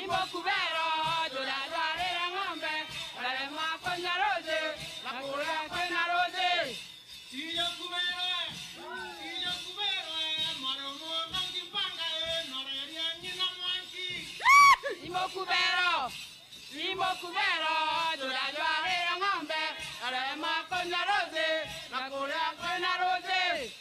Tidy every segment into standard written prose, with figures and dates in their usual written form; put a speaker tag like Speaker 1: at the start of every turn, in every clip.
Speaker 1: Imokubero, turatwarira ng'ombe, yaremwa kunywa rũciĩ, na kũrĩa kwĩna rũciĩ. Imokubero, imokubero, turatwarira ng'ombe, yaremwa kunywa rũciĩ, na kũrĩa kwĩna rũciĩ.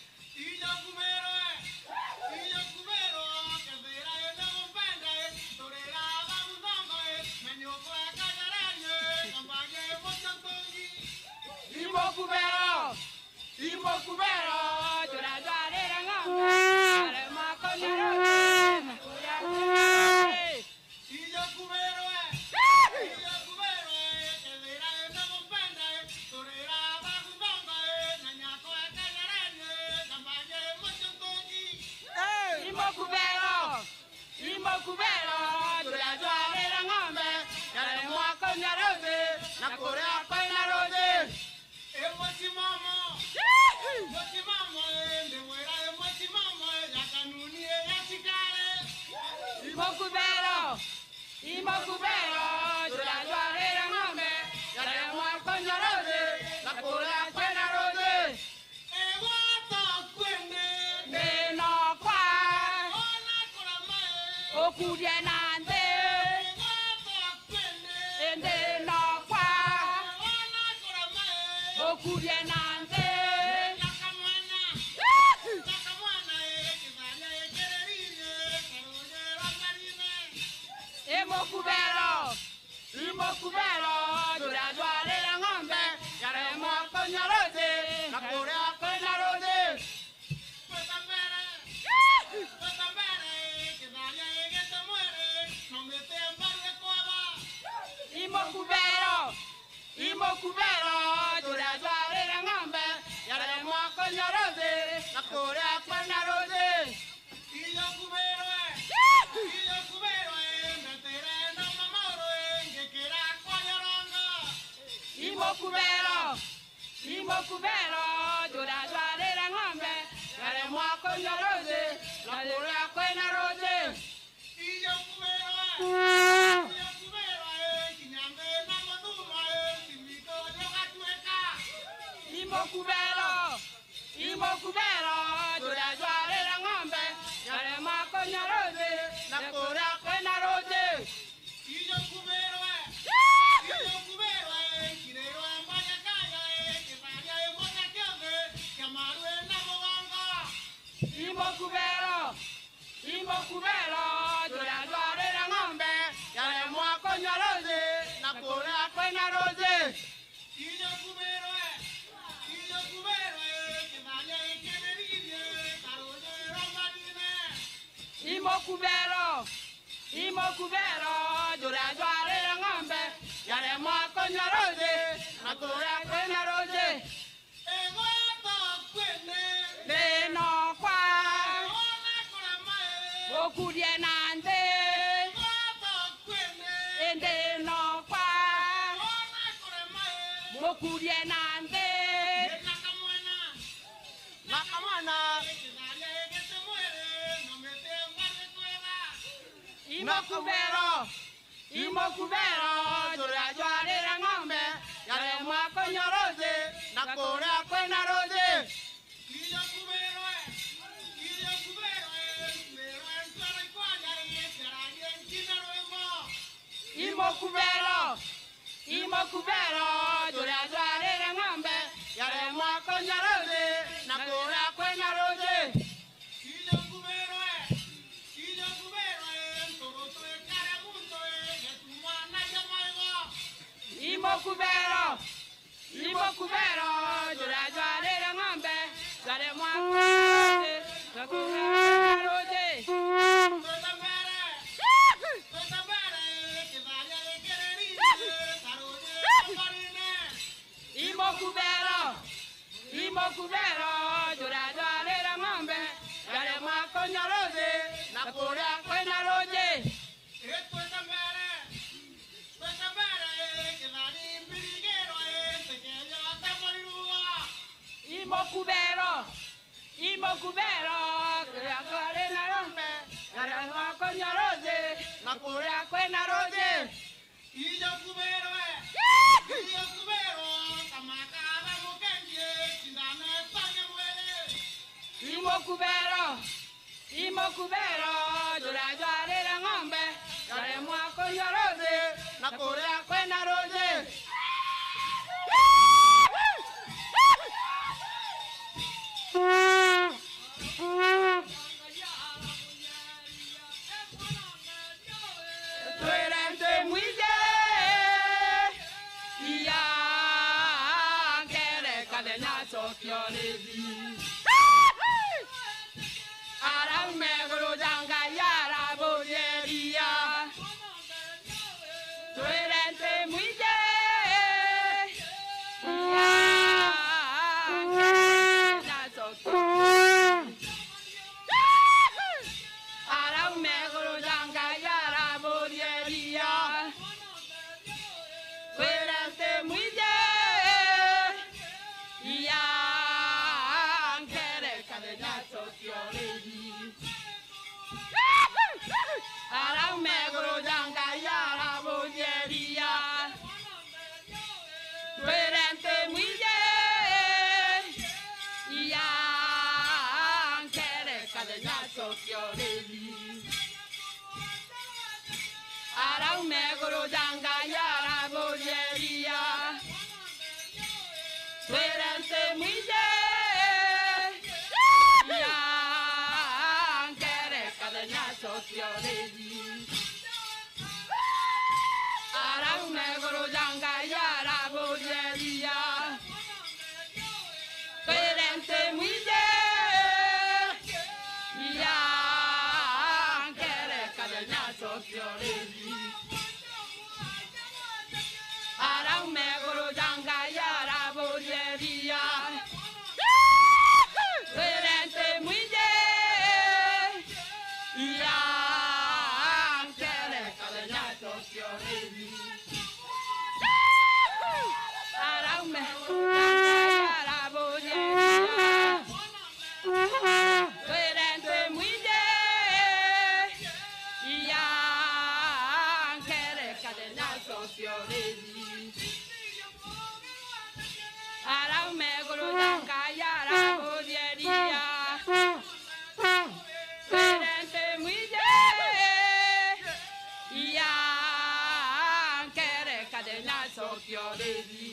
Speaker 1: Imokubero, imokubero, turatwarira ng'ombe, yaremwa kunywa rũciĩ, na kũrĩa kwĩna rũciĩ. Imokubero, imokubero, turatwarira ng'ombe, yaremwa kunywa rũciĩ, na kũrĩa kwĩna rũciĩ. Imokubero, imokubero, turatwarira ng'ombe, yaremwa kunywa rũciĩ, na kũrĩa kwĩna rũciĩ. Ndĩnokwa, ũkurie na nthĩ, ndĩnokwa, ũkurie na nthĩ. Imokubero, imokubero, turatwarira ng'ombe, yaremwa kunywa rũciĩ, na kũrĩa kwĩna rũciĩ. Imokubero, imokubero, turatwarira ng'ombe, yaremwa kunywa rũciĩ, na kũrĩa kwĩna rũciĩ. Imokubero, imokubero, turatwarira ng'ombe, yaremwa kunywa rũciĩ, na kũrĩa kwĩna rũciĩ. Imokubero, imokubero, turatwarira ng'ombe, yaremwa kunywa rũciĩ, na kũrĩa kwĩna rũciĩ. Imokubero, imokubero, turatwarira ng'ombe, yaremwa kunywa rũciĩ, na kũrĩa kwĩna rũciĩ. Imokubero, imokubero, turatwarira ng'ombe, yaremwa kunywa rũciĩ, na kũrĩa kwĩna rũciĩ. Ndĩnokwa, ũkurie na nthĩ, ndĩnokwa, mũkurie na nthĩ. Imokubero, imokubero, turatwarira ng'ombe, yaremwa kunywa rũciĩ, na kũrĩa kwĩna rũciĩ. Imokubero, imokubero, turatwarira ng'ombe, yaremwa kunywa rũciĩ, na kũrĩa kwĩna rũciĩ. Imokubero, imokubero, turatwarira ng'ombe, yaremwa kunywa rũciĩ, na kũrĩa kwĩna rũciĩ. Imokubero, imokubero, turatwarira ng'ombe, yaremwa kunywa rũciĩ, na kũrĩa kwĩna rũciĩ. Imokubero, imokubero, Na kũrĩa kwĩna rũũĩ.
Speaker 2: Iyo kubero iyo kubero kamakara mukenye sindano sanye mwele.
Speaker 1: Imo kubero jura jwarĩra ng'ombe ndaremwa kũnyua rũũĩ na kũrĩa kwĩna rũũĩ. Twĩre mwije iya ngere nyacokio rĩthi. Araume gũrũjanga yarabũrĩria. Twĩre mwije iya ngere nyacokio. Araume gũrũjanga yarabũrĩria. Twĩre mwije iya ngere nyacokio rĩthi. Araume gũrũjanga yarabũrĩria. Twĩre mwije iya ngere nyacokio rĩthi. Araume gũrũjanga yarabũrĩria. Twĩre mwije iya ngere nyacokio rĩthi. Araume gũrũjanga yarabũrĩria. Twĩre mwije iya ngere nyacokio rĩthi. Araume gũrũjanga yarabũrĩria. Twĩre mwije iya ngere nyacokio rĩthi. Araume gũrũjanga yarabũrĩria. Twĩre mwije iya ngere nyacokio rĩthi. Araume gũrũjanga yarabũrĩria. Twĩre mwije iya ngere nyacokio rĩthi.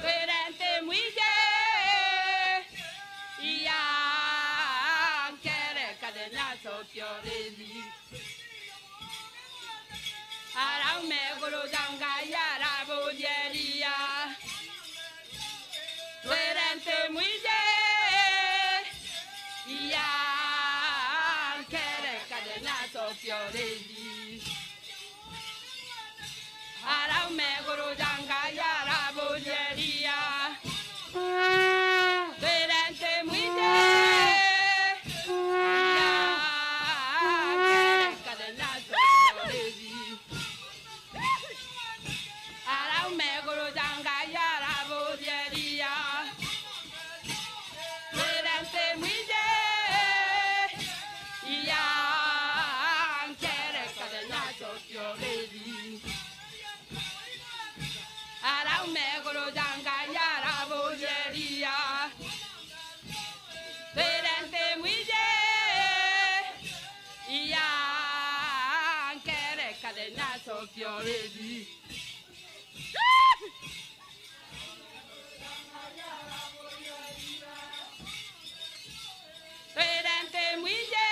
Speaker 1: Twĩre mwije iya ngere nyacokio rĩthi. Araume gũrũjanga yarabũrĩria. Twĩre mwije iya ngere nyacokio rĩthi. Araume gũrũjanga yarabũrĩria. Twĩre mwije iya ngere nyacokio rĩthi. Araume gũrũjanga yarabũrĩria. Twĩre mwije iya ngere nyacokio rĩthi. Araume gũrũjanga yarabũrĩria. Twĩre mwije iya ngere nyacokio rĩthi. Twĩre mwije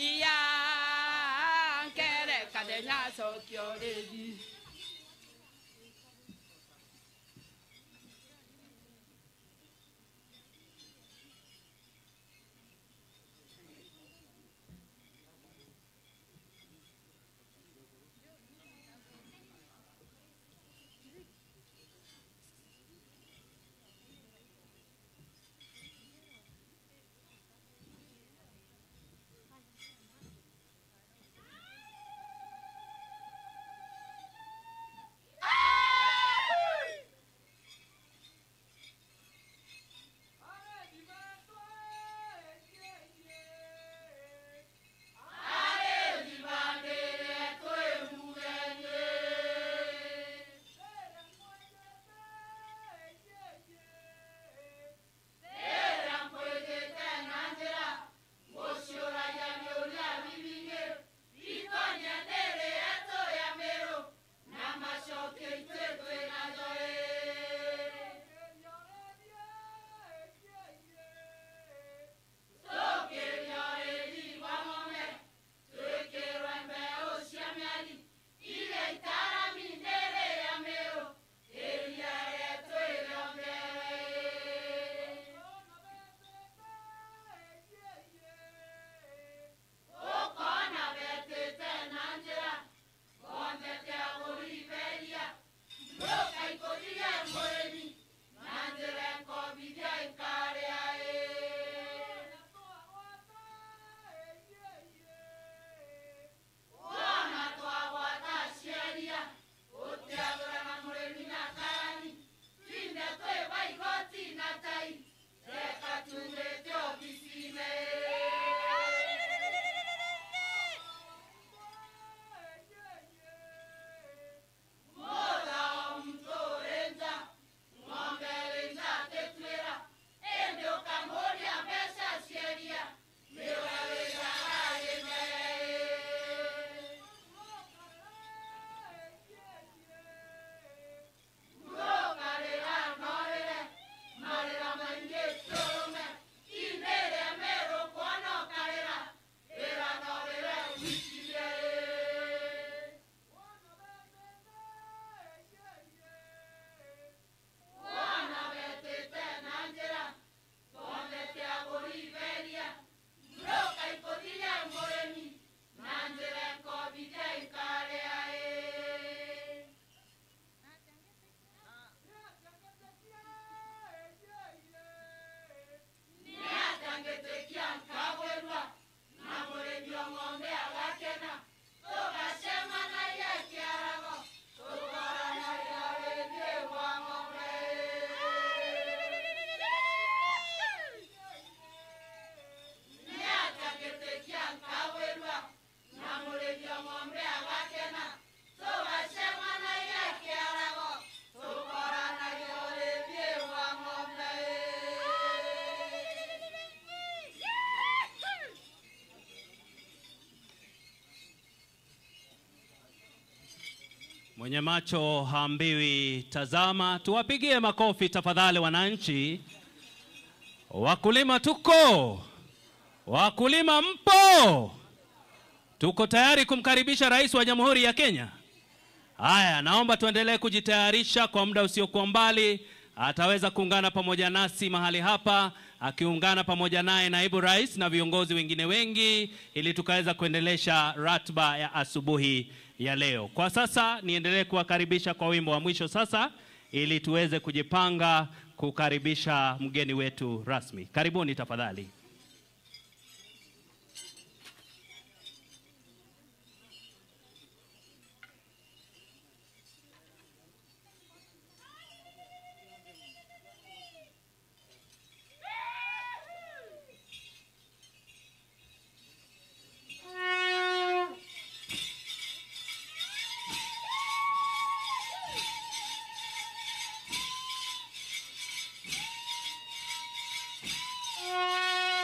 Speaker 1: iya ngere nyacokio rĩthi.
Speaker 3: Mwenye macho haambiwi tazama. Tuwapigie makofi tafadhali wananchi. Wakulima tuko, wakulima mpo, tuko tayari kumkaribisha Rais wa Jamhuri ya Kenya. Haya, naomba tuendelee kujitayarisha kwa muda usiokuwa mbali. Ataweza kuungana pamoja nasi mahali hapa, akiungana pamoja naye naibu rais na viongozi wengine wengi, ili tukaweza kuendelesha ratiba ya asubuhi ya leo. Kwa sasa niendelee kuwakaribisha kwa wimbo wa mwisho sasa, ili tuweze kujipanga kukaribisha mgeni wetu rasmi. Karibuni tafadhali.
Speaker 1: Yeah.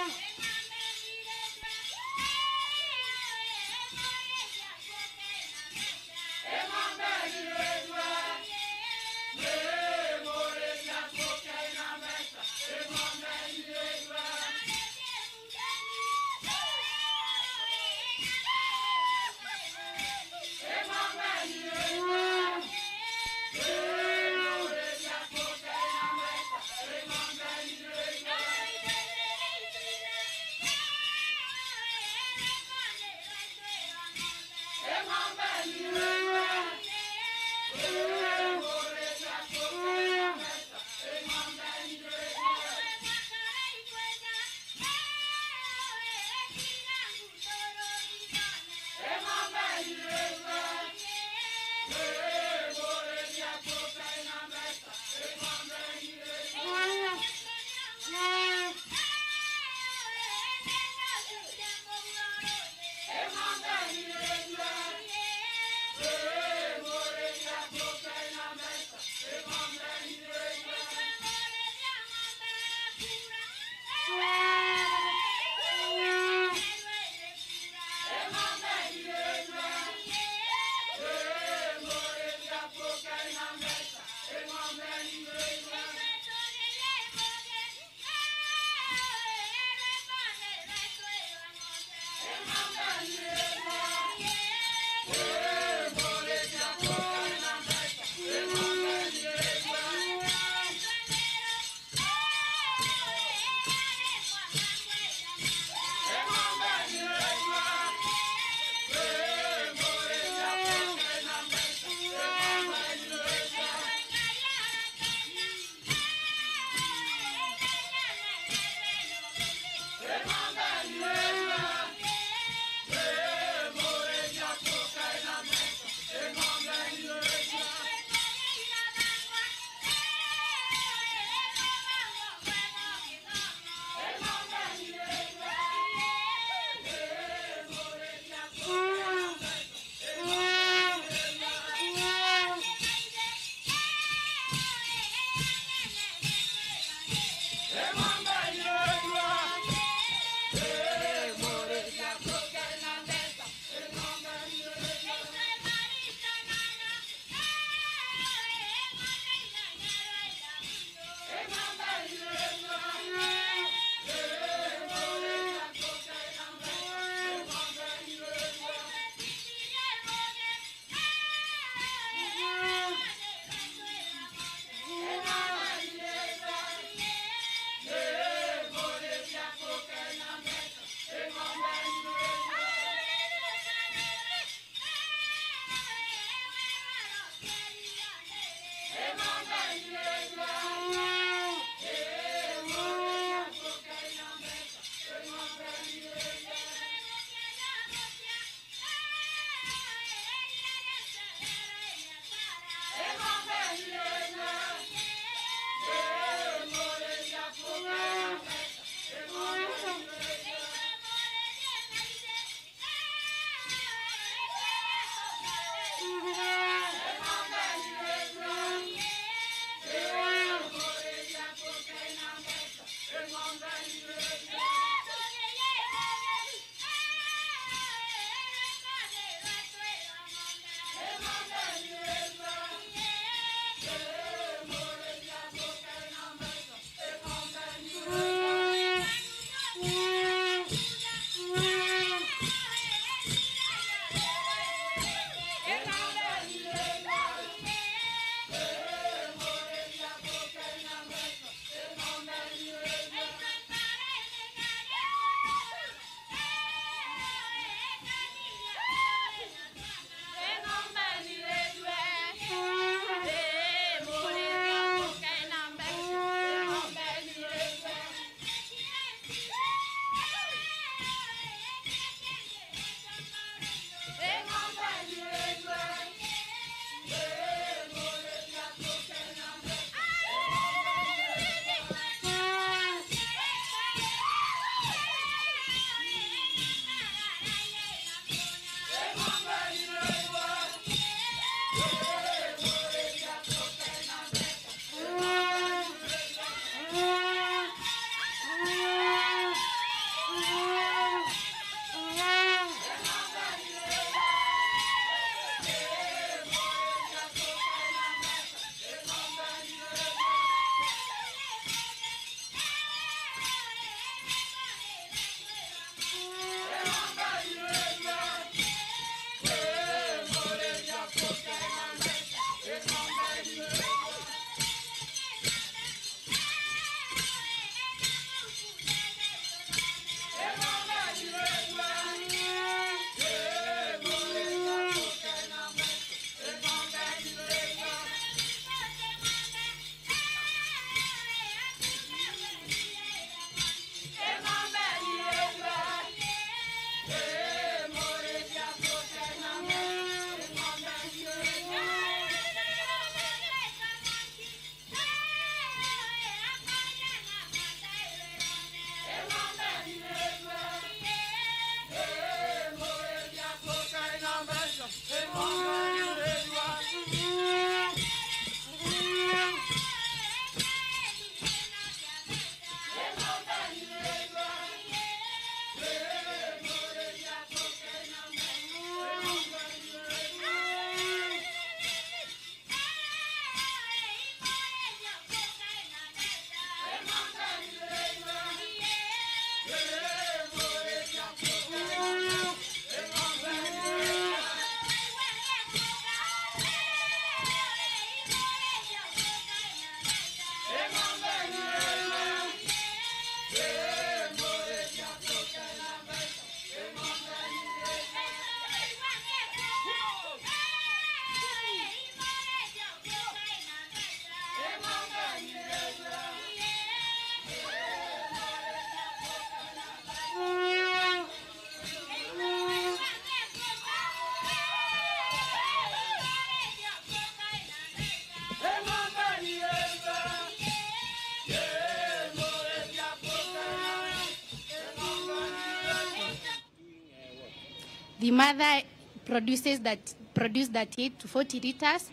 Speaker 4: The mother produces that produce 38 to 40 liters.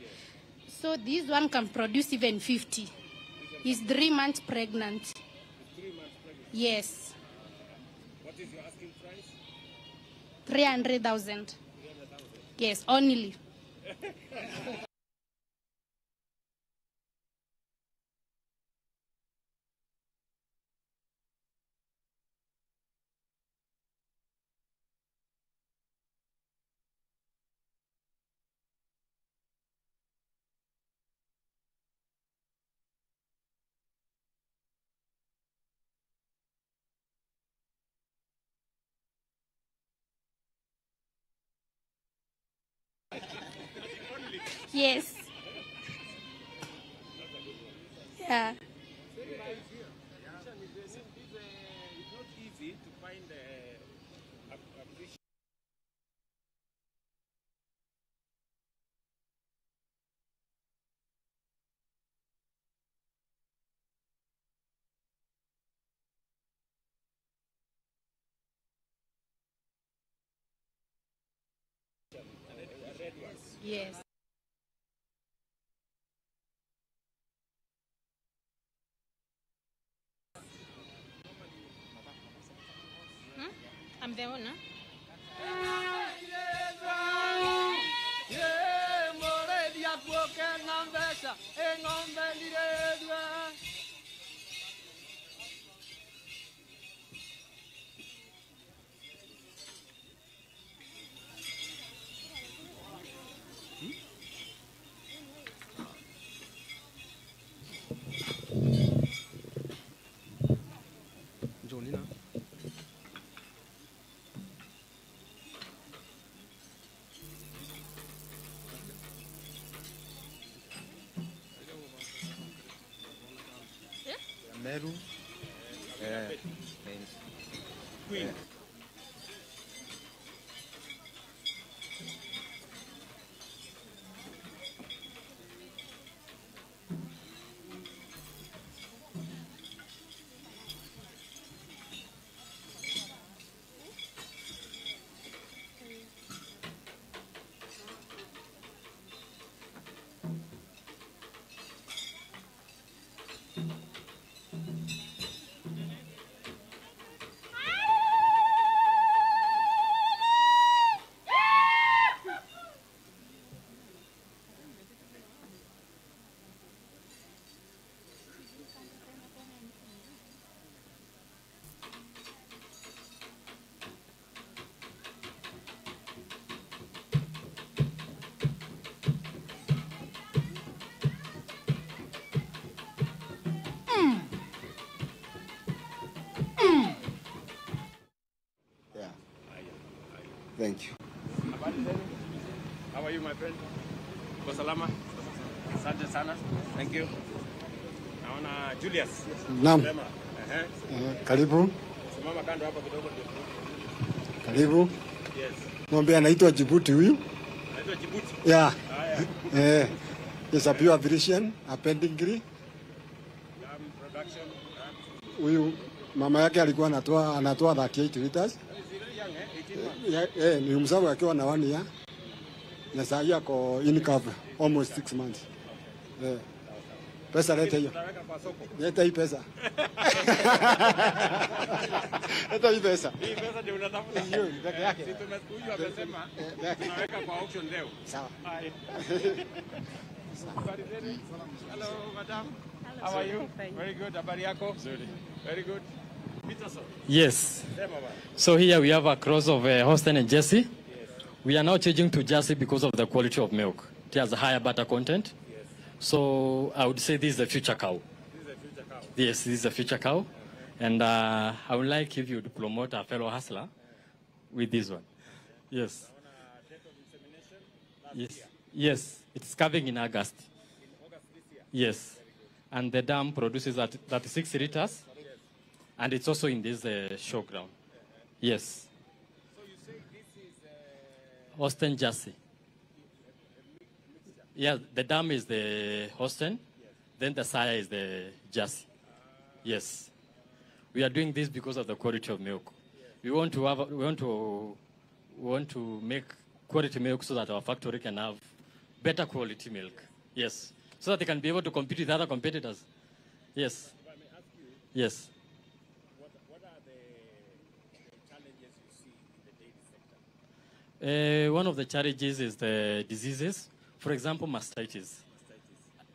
Speaker 4: So this one can produce even 50. He's 3 months pregnant.
Speaker 5: 3 months pregnant?
Speaker 4: Yes.
Speaker 5: What is your asking price?
Speaker 4: 300,000. Yes, only. Yes. Yeah.
Speaker 5: It's not easy to find a
Speaker 4: Yes.
Speaker 6: I'm the owner.
Speaker 7: Meru.
Speaker 5: Queen.
Speaker 7: Thank you.
Speaker 5: How are you, my friend? Kwa salama? Asante sana. Thank you. Naona Julius.
Speaker 8: Naam. Karibu.
Speaker 5: Simama kando hapa kidogo ndio.
Speaker 8: Karibu.
Speaker 5: Yes.
Speaker 8: Ng'ombe anaitwa Djibouti huyu.
Speaker 5: Anaitwa Djibouti.
Speaker 8: Yeah.
Speaker 5: Haya.
Speaker 8: It's a pure Frisian, a pedigree.
Speaker 5: Production.
Speaker 8: Huyu mama yake alikuwa anatoa 38 liters. Yeah, ni mzao akiwa na 1 year. Na sasa yako in cover almost 6 months. Eh. Pesa leta hiyo. Leta hii pesa. Leta hii pesa.
Speaker 5: Hii pesa ndio unatafuta.
Speaker 8: Hiyo ni peke yake.
Speaker 5: Sisi tumekuja amesema tunaweka kwa auction leo.
Speaker 8: Sawa.
Speaker 5: Hello madam. How are you? Very good. Habari yako? Very good.
Speaker 9: Yes. So here we have a cross of Holstein and Jersey. Yes. We are now changing to Jersey because of the quality of milk. It has a higher butter content.
Speaker 5: Yes.
Speaker 9: So I would say this is the future cow.
Speaker 5: This is the future cow.
Speaker 9: Yes, this is the future cow. Okay. And I would like if you would promote a fellow hustler with this one. Yes. Yes. Yes, it's calving in August.
Speaker 5: In August this year?
Speaker 9: Yes. And the dam produces at 36 liters. And it's also in this showground. Yes.
Speaker 5: So you say this is
Speaker 9: Holstein Jersey. Yeah, the dam is the Holstein,
Speaker 5: yes.
Speaker 9: Then the sire is the Jersey. Yes. We are doing this because of the quality of milk.
Speaker 5: Yes.
Speaker 9: We want to We want to make quality milk so that our factory can have better quality milk. Yes. So that they can be able to compete with other competitors. Yes.
Speaker 5: If I may ask you,
Speaker 9: Yes.
Speaker 5: What are the challenges you see in the dairy sector?
Speaker 9: One of the challenges is the diseases. For example, mastitis.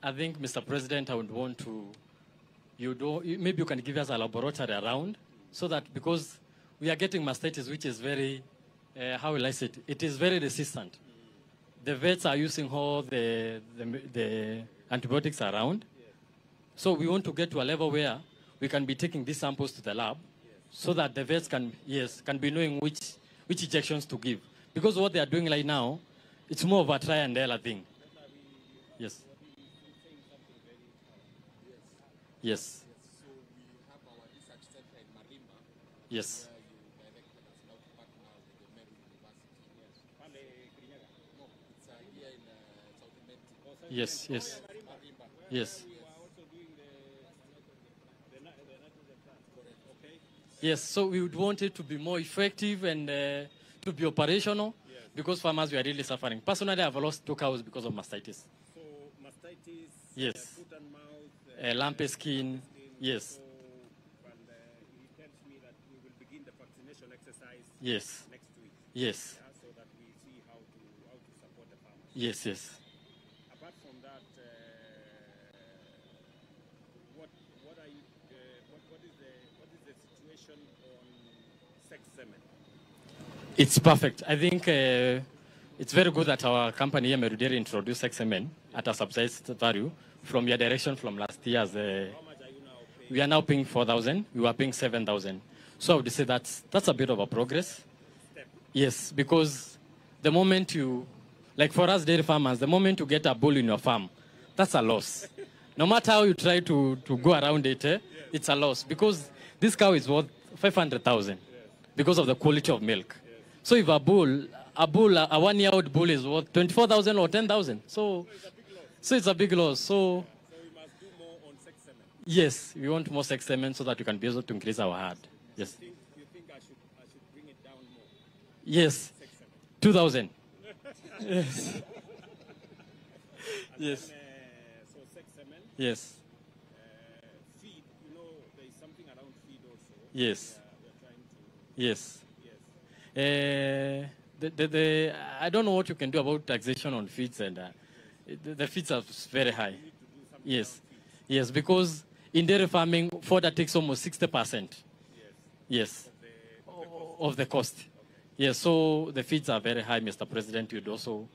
Speaker 9: I think, Mr. President, I would want to, maybe you can give us a laboratory around so that, because we are getting mastitis, which is very, how will I say it? It is very resistant. The vets are using all the antibiotics around. So we want to get to a level where we can be taking these samples to the lab so that the vets can, can be knowing which injections to give. Because what they are doing right now, it's more of a try and error thing. Yes. Yes.
Speaker 6: So we have our research center in Marimba.
Speaker 9: Yes.
Speaker 6: Where you directed us now to partner with the Meru University. Yes. No, it's here in South Imenti.
Speaker 9: Yes, yes.
Speaker 6: Marimba.
Speaker 9: Yes.
Speaker 5: We are also doing the nitrogen plant. Correct. Okay.
Speaker 9: Yes, so we would want it to be more effective and to be operational, because farmers were really suffering. Personally, I've lost 2 cows because of mastitis.
Speaker 5: So mastitis,
Speaker 9: yes.
Speaker 5: Foot and mouth,
Speaker 9: lumpy skin, yes.
Speaker 5: So, and he tells me that we will begin the vaccination exercise next week.
Speaker 9: Yes.
Speaker 5: Yeah, so that we see how to support the farmers.
Speaker 9: Yes, yes.
Speaker 5: Apart from that, what is the situation on sex semen?
Speaker 9: It's perfect. I think it's very good that our company here, Meru Dairy, introduced sex semen at a subsidized value from your direction from last year.
Speaker 5: How much are you now paying?
Speaker 9: We are now paying 4,000. We were paying 7,000. So I would say that's a bit of a progress.
Speaker 5: Step.
Speaker 9: Yes, because the moment you, like for us dairy farmers, the moment you get a bull in your farm, that's a loss. No matter how you try to go around it, it's a loss, because this cow is worth 500,000 because of the quality of milk. Yes. So if a 1-year-old bull is worth 24,000 or 10,000. So it's a big loss. So
Speaker 5: we must do more on sex semen.
Speaker 9: Yes, we want more sex semen so that we can be able to increase our herd. Yes.
Speaker 5: You think I should bring it down more?
Speaker 9: Yes. 2,000. Yes. Yes.
Speaker 5: Then, so sex semen.
Speaker 9: Yes.
Speaker 5: Feed, you know, there is something around feed also.
Speaker 9: Yes.
Speaker 5: We are trying to.
Speaker 9: Yes.
Speaker 5: Yes.
Speaker 9: I don't know what you can do about taxation on feeds, and the feeds are very high. Yes, yes, because in dairy farming, fodder takes almost 60%. Yes, of the cost. Okay. Yes, so the feeds are very high, Mr. President. You'd also,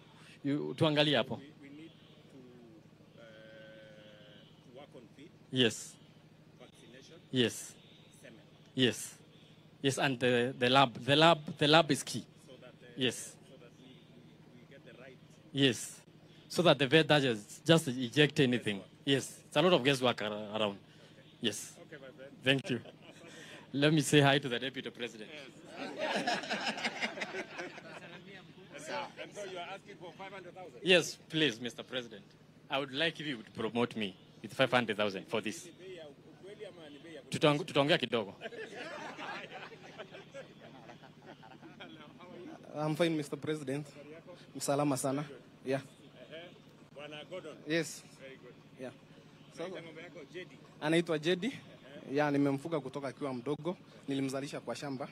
Speaker 9: tuangalie hapo.
Speaker 5: We need to work on feed.
Speaker 9: Yes.
Speaker 5: Vaccination.
Speaker 9: Yes.
Speaker 5: Semen.
Speaker 9: Yes. Yes, and the lab is key.
Speaker 5: So that
Speaker 9: yes.
Speaker 5: So that we get the right.
Speaker 9: Yes. So that the vet doesn't just eject anything. Yes, it's a lot of guesswork around. Okay. Yes.
Speaker 5: Okay, my friend.
Speaker 9: Thank you. Let me say hi to the Deputy President.
Speaker 5: Yes. And so you are asking for 500,000?
Speaker 9: Yes, please, Mr. President. I would like if you would promote me with 500,000 for this. Tutaongea kidogo.
Speaker 7: I'm fine, Mr. President. Msalama sana. Yeah. Yes.
Speaker 5: Very good.
Speaker 7: Yeah. So, anaitwa Jedi. Yeah, nimemfuga kutoka akiwa mdogo. Nilimzalisha kwa shamba.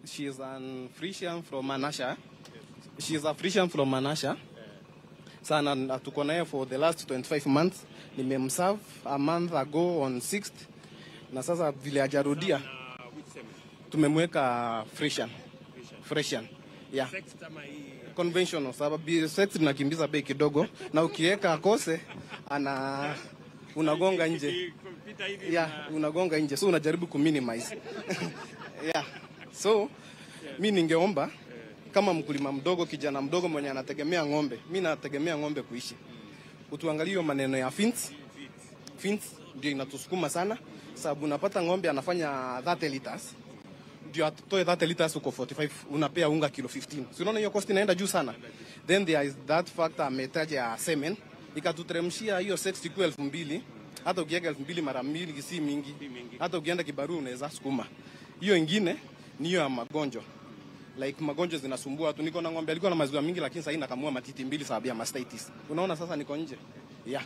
Speaker 7: She is an Frisian from Manasha. She is a Frisian from Manasha. Sana tuko naye for the last 25 months. Nimemserve a month ago on 6th. Na sasa vile hajarudia tumemweka Frisian. Frisian. Yeah. Conventional, sababu sex inakimbiza bei kidogo na ukiweka akose ana unagonga nje. Yeah, unagonga nje. So unajaribu kuminimize. Yeah. So mi ningeomba kama mkulima mdogo, kijana mdogo mwenye anategemea ng'ombe, mi nategemea ng'ombe kuishi. Utuangalie maneno ya fins. Fins ndio inatusukuma sana sababu unapata ng'ombe anafanya 30 liters. Ndio atoe 30 liters uko 45, unapea unga kilo 15. So unaona hiyo cost inaenda juu sana. Then there is that factor ametaja ya semen, ikatuteremshia hiyo 60 kwa 2000. Hata ukiweka 2000 mara mbili si mingi. Hata ukienda kibarua unaweza sukuma. Hiyo ingine ni hiyo ya magonjwa. Like magonjwa zinasumbua tu. Niko na ng'ombe alikuwa na maziwa mingi, lakini sasa nakamua matiti mbili sababu ya mastitis. Unaona sasa niko nje. Yeah.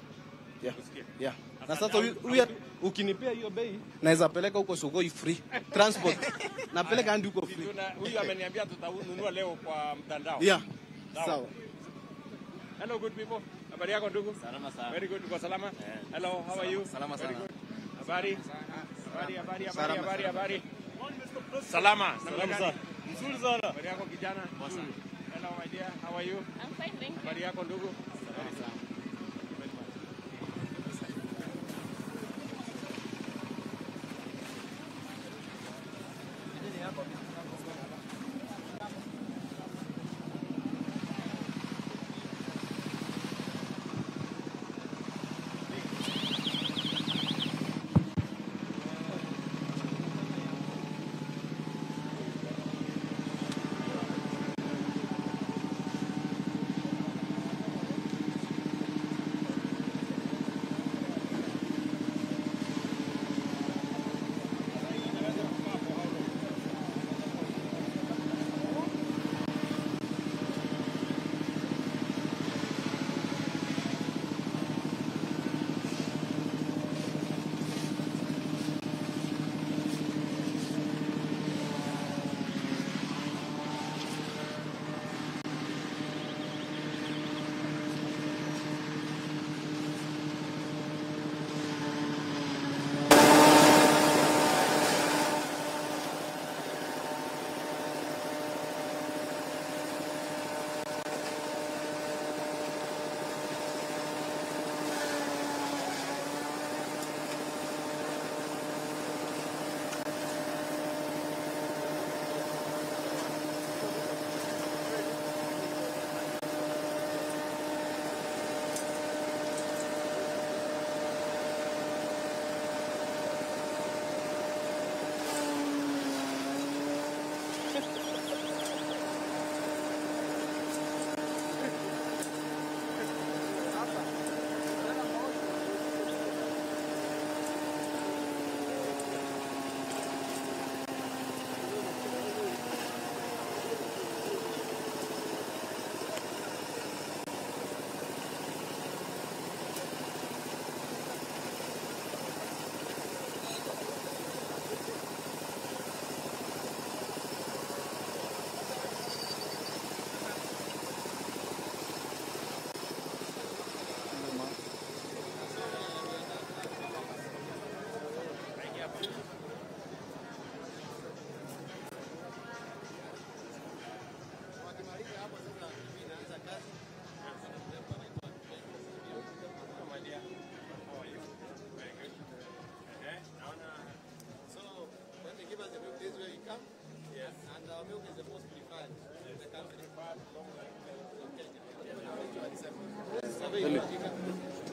Speaker 7: Yeah. Yeah. Na sasa huyu ukinipea hiyo bei naweza peleka huko Sugoi free transport. Napeleka hadi huko free.
Speaker 5: Huyu ameniambia tutanunua leo kwa mtandao.
Speaker 7: Yeah. Sawa.
Speaker 5: Hello good people. Habari yako ndugu?
Speaker 10: Salama sana.
Speaker 5: Very good, uko salama? Hello, how are you?
Speaker 10: Salama sana.
Speaker 5: Habari? Habari, habari, habari, habari, habari. Salama.
Speaker 10: Salama sana. Mzuri sana.
Speaker 5: Habari yako kijana? Hello my dear, how are you?
Speaker 11: I'm fine, thank you.
Speaker 5: Habari yako ndugu?
Speaker 10: Salama sana.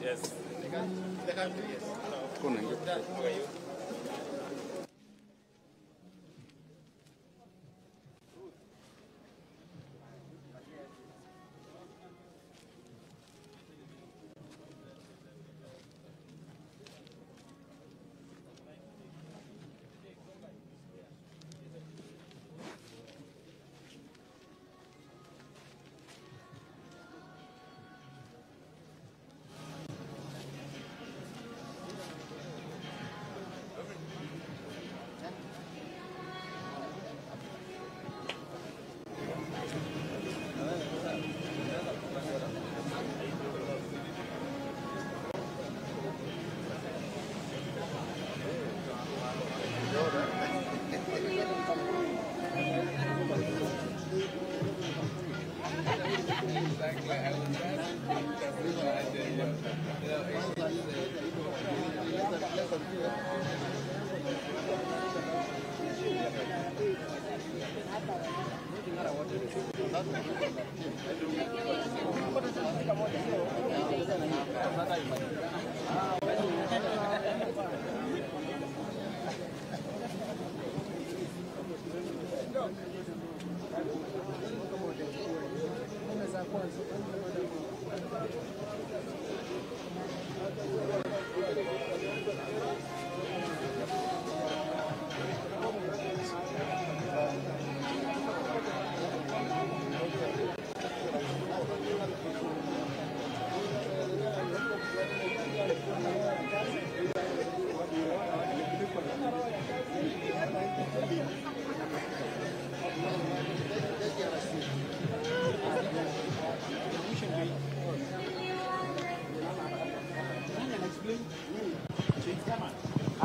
Speaker 5: Yes.
Speaker 6: The country, yes.
Speaker 5: Hello. How are you?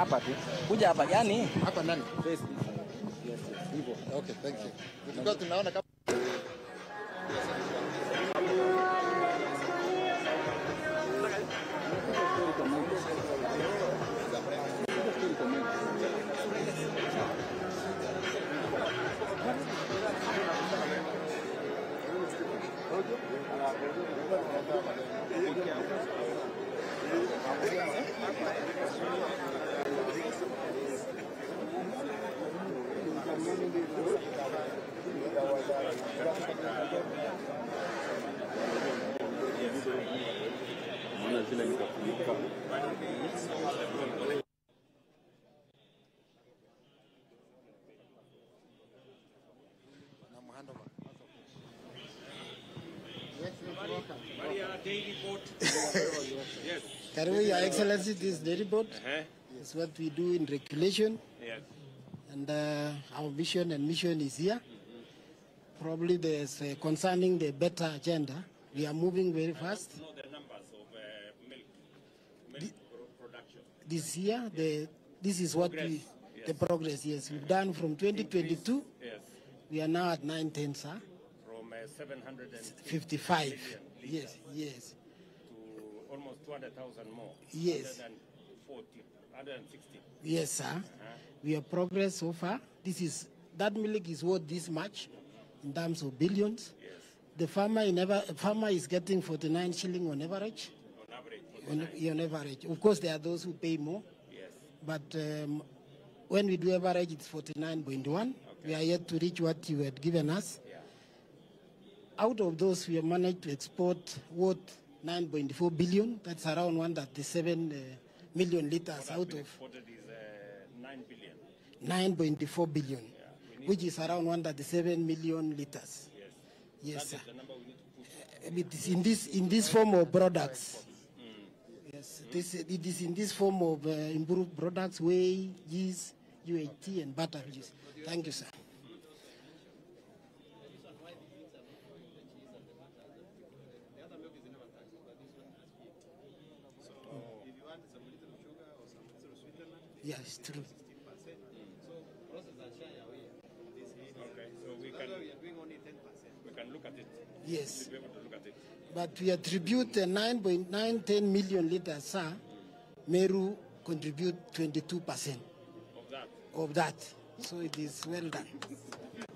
Speaker 11: Hapa tu. Kuja hapa yani.
Speaker 6: Hapa nani?
Speaker 11: Face this. Yes, hivyo.
Speaker 6: Okay, thank you. Tulikuwa tunaona kama
Speaker 5: Yes.
Speaker 12: Karibu, Your Excellency, this dairy board is what we do in regulation.
Speaker 5: Yes.
Speaker 12: And our vision and mission is here. Probably there's concerning the better agenda. We are moving very fast.
Speaker 5: I don't know the numbers of milk production.
Speaker 12: This year, this is what
Speaker 5: Progress.
Speaker 12: we, the progress, yes. We've done from 2022.
Speaker 5: Yes.
Speaker 12: We are now at 910, sir.
Speaker 5: From 755
Speaker 12: 55. Yes, yes.
Speaker 5: To almost 200,000 more.
Speaker 12: Yes.
Speaker 5: 140, 160.
Speaker 12: Yes, sir. We have progressed so far. This is, that milk is worth this much in terms of billions.
Speaker 5: Yes.
Speaker 12: The farmer, farmer is getting 49 shilling on average.
Speaker 5: On average.
Speaker 12: On average. Of course, there are those who pay more.
Speaker 5: Yes.
Speaker 12: But when we do average, it's 49.1. Okay. We are yet to reach what you had given us.
Speaker 5: Yeah.
Speaker 12: Out of those, we have managed to export worth 9.4 billion. That's around 137 million liters.
Speaker 5: What
Speaker 12: out of
Speaker 5: exported is 9 billion.
Speaker 12: 9.4 billion,
Speaker 5: yeah,
Speaker 12: which is around 137 million liters.
Speaker 5: Yes.
Speaker 12: Yes,
Speaker 5: that
Speaker 12: sir.
Speaker 5: Is the number we need to push.
Speaker 12: It is in this form of products. Yes, it is in this form of improved products, whey, yeast, UHT, and butter. Thank you, sir. Yes, true.
Speaker 5: Okay, so we can look at it.
Speaker 12: Yes.
Speaker 5: We'll be able to look at it.
Speaker 12: But we attribute the 9.910 million liters, sir. Meru contribute 22%
Speaker 5: of that.
Speaker 12: Of that. So it is well done.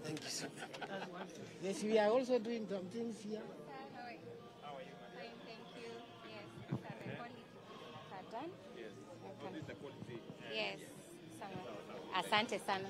Speaker 12: Thank you, sir. Yes, we are also doing some things here.
Speaker 5: How are you?
Speaker 13: Fine, thank you. Yes, sir, the quality are done.
Speaker 5: Yes. Oh, this is the quality.
Speaker 13: Yes. Asante sana.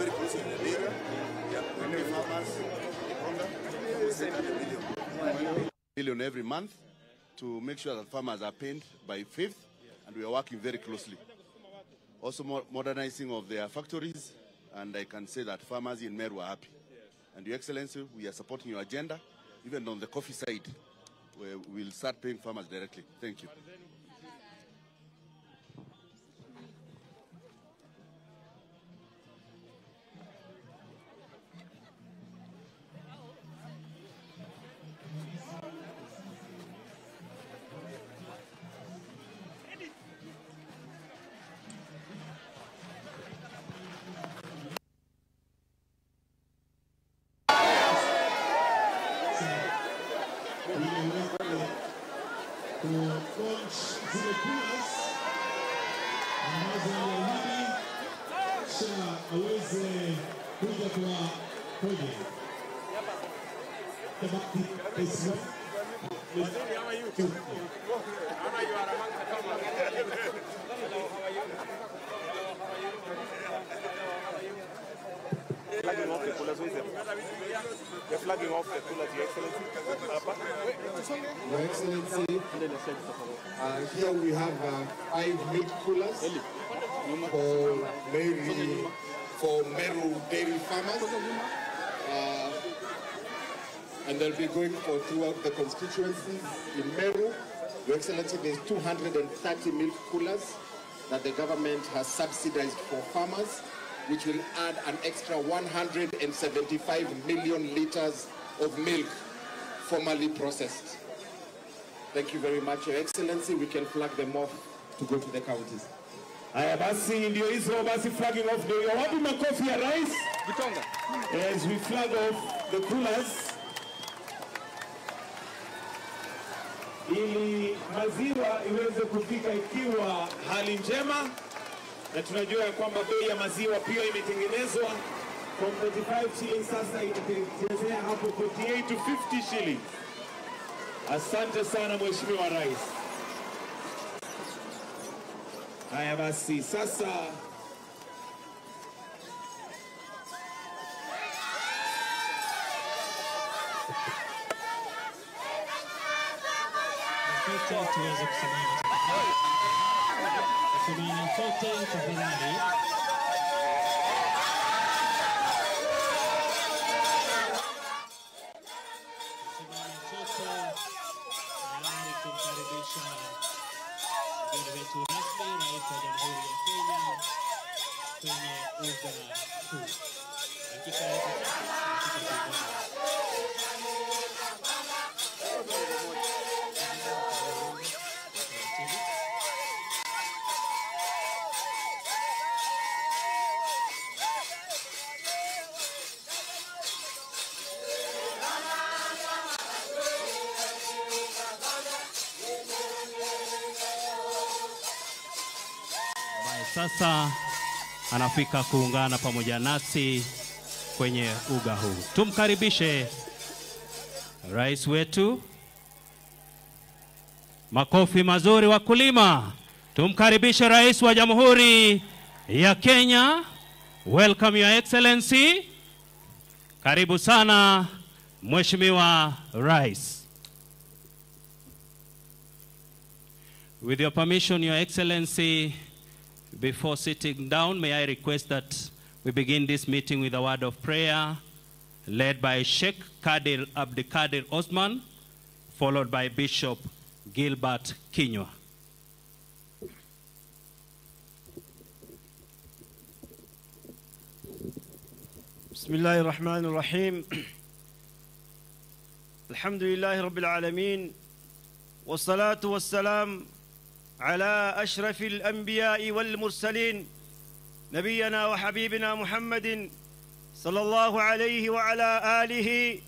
Speaker 6: very closely with the dairy. Yeah, we pay farmers million every month to make sure that farmers are paid by 5th, and we are working very closely. Also modernizing of their factories, and I can say that farmers in Meru are happy. And Your Excellency, we are supporting your agenda, even on the coffee side, where we'll start paying farmers directly. Thank you.
Speaker 5: Flagging off the coolers, who is it? They're flagging off the coolers, Your Excellency.
Speaker 14: Your Excellency, here we have 5 milk coolers for Meru dairy farmers. And they'll be going for throughout the constituencies in Meru. Your Excellency, there's 230 milk coolers that the government has subsidized for farmers, which will add an extra 175 million liters of milk formally processed. Thank you very much, Your Excellency. We can flag them off to go to the counties.
Speaker 15: Haya basi, ndio hizo basi, flagging off ndio. Wapi makofi ya rais?
Speaker 5: Gitonga.
Speaker 15: As we flag off the coolers, ili maziwa iweze kufika ikiwa hali njema. Na tunajua ya kwamba bei ya maziwa pia imetengenezwa from 35 shillings, sasa itachezea hapo 48 to 50 shillings. Asante sana Mheshimiwa Rais. Haya basi, sasa
Speaker 3: tuweze kusimama. Tusimame sote tafadhali. Tusimame sote tayari kumkaribisha mgeni wetu rasmi, Rais wa Jamhuri ya Kenya kwenye uga huu. Dakika ya sasa anafika kuungana pamoja nasi kwenye uga huu. Tumkaribishe rais wetu. Makofi mazuri wakulima. Tumkaribishe rais wa Jamhuri ya Kenya. Welcome Your Excellency. Karibu sana Mheshimiwa Rais. With your permission, Your Excellency, before sitting down, may I request that we begin this meeting with a word of prayer led by Sheikh Kadir Abdikadir Osman, followed by Bishop Gilbert Kinyua.
Speaker 10: بسم الله الرحمن الرحيم. الحمد لله رب العالمين، والصلاة والسلام على أشرف الأنبياء والمرسلين، نبينا وحبيبنا محمد صلى الله عليه وعلى آله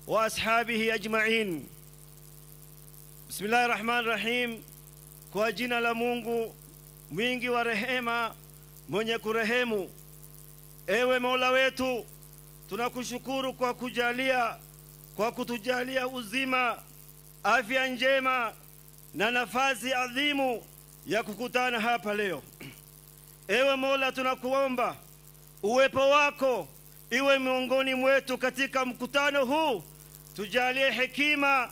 Speaker 10: وأصحابه أجمعين. بسم الله الرحمن الرحيم. Kwa jina la Mungu mwingi wa rehema, mwenye kurehemu. Ewe Mola wetu, tunakushukuru kwa kutujalia uzima, afya njema na nafasi adhimu ya kukutana hapa leo. Ewe Mola, tunakuomba uwepo wako iwe miongoni mwetu katika mkutano huu. Tujalie hekima,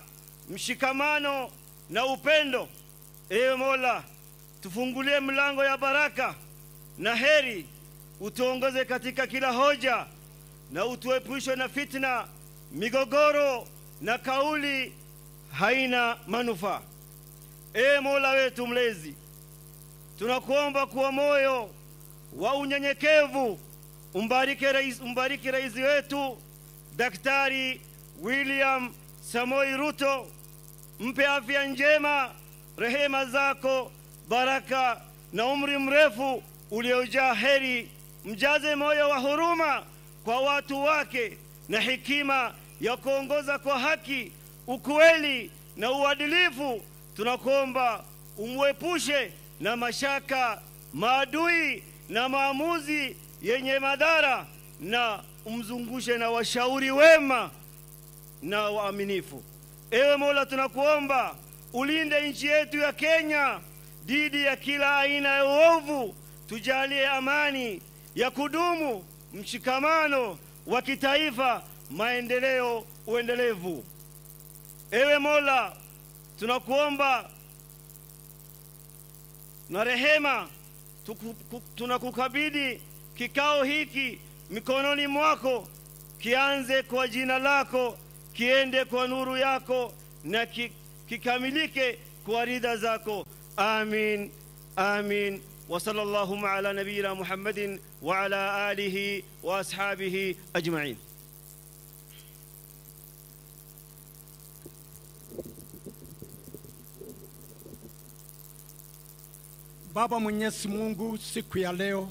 Speaker 10: mshikamano na upendo. Ewe Mola, tufungulie mlango ya baraka na heri, utuongoze katika kila hoja na utuepushe na fitna, migogoro na kauli haina manufaa. Ewe Mola wetu mlezi, tunakuomba kwa moyo wa unyenyekevu umbariki rais wetu Daktari William Samoei Ruto, mpe afya njema, rehema zako, baraka na umri mrefu uliojaa heri. Mjaze moyo wa huruma kwa watu wake na hekima ya kuongoza kwa haki, ukweli na uadilifu. Tunakuomba umwepushe na mashaka, maadui na maamuzi yenye madhara, na umzungushe na washauri wema na waaminifu. Ewe Mola, tunakuomba ulinde nchi yetu ya Kenya dhidi ya kila aina ya uovu. Tujalie amani ya kudumu, mshikamano wa kitaifa, maendeleo uendelevu. Ewe Mola, tunakuomba na rehema, tunakukabidhi kikao hiki mikononi mwako. Kianze kwa jina lako, kiende kwa nuru yako, na kikamilike kwa ridha zako. Amin, amin. Wa sallallahu ala nabiyina Muhammadin wa ala alihi wa ashabihi ajma'in.
Speaker 16: Baba Mwenyezi Mungu, siku ya leo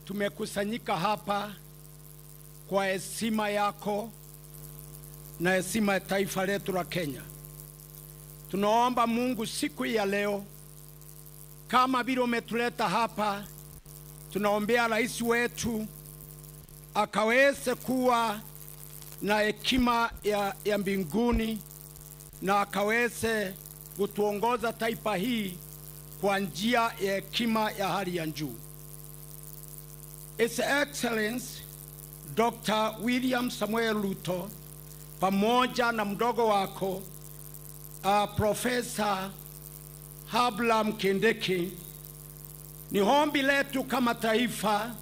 Speaker 16: tumekusanyika hapa kwa heshima yako na heshima ya taifa letu la Kenya. Tunaomba Mungu siku ya leo, kama vile umetuleta hapa, tunaombea rais wetu akaweze kuwa na hekima ya mbinguni na akaweze kutuongoza taifa hii kwa njia ya hekima ya hali ya juu. His Excellency Dr. William Samuel Ruto pamoja na mdogo wako Professor Abraham Kindiki, ni ombi letu kama taifa,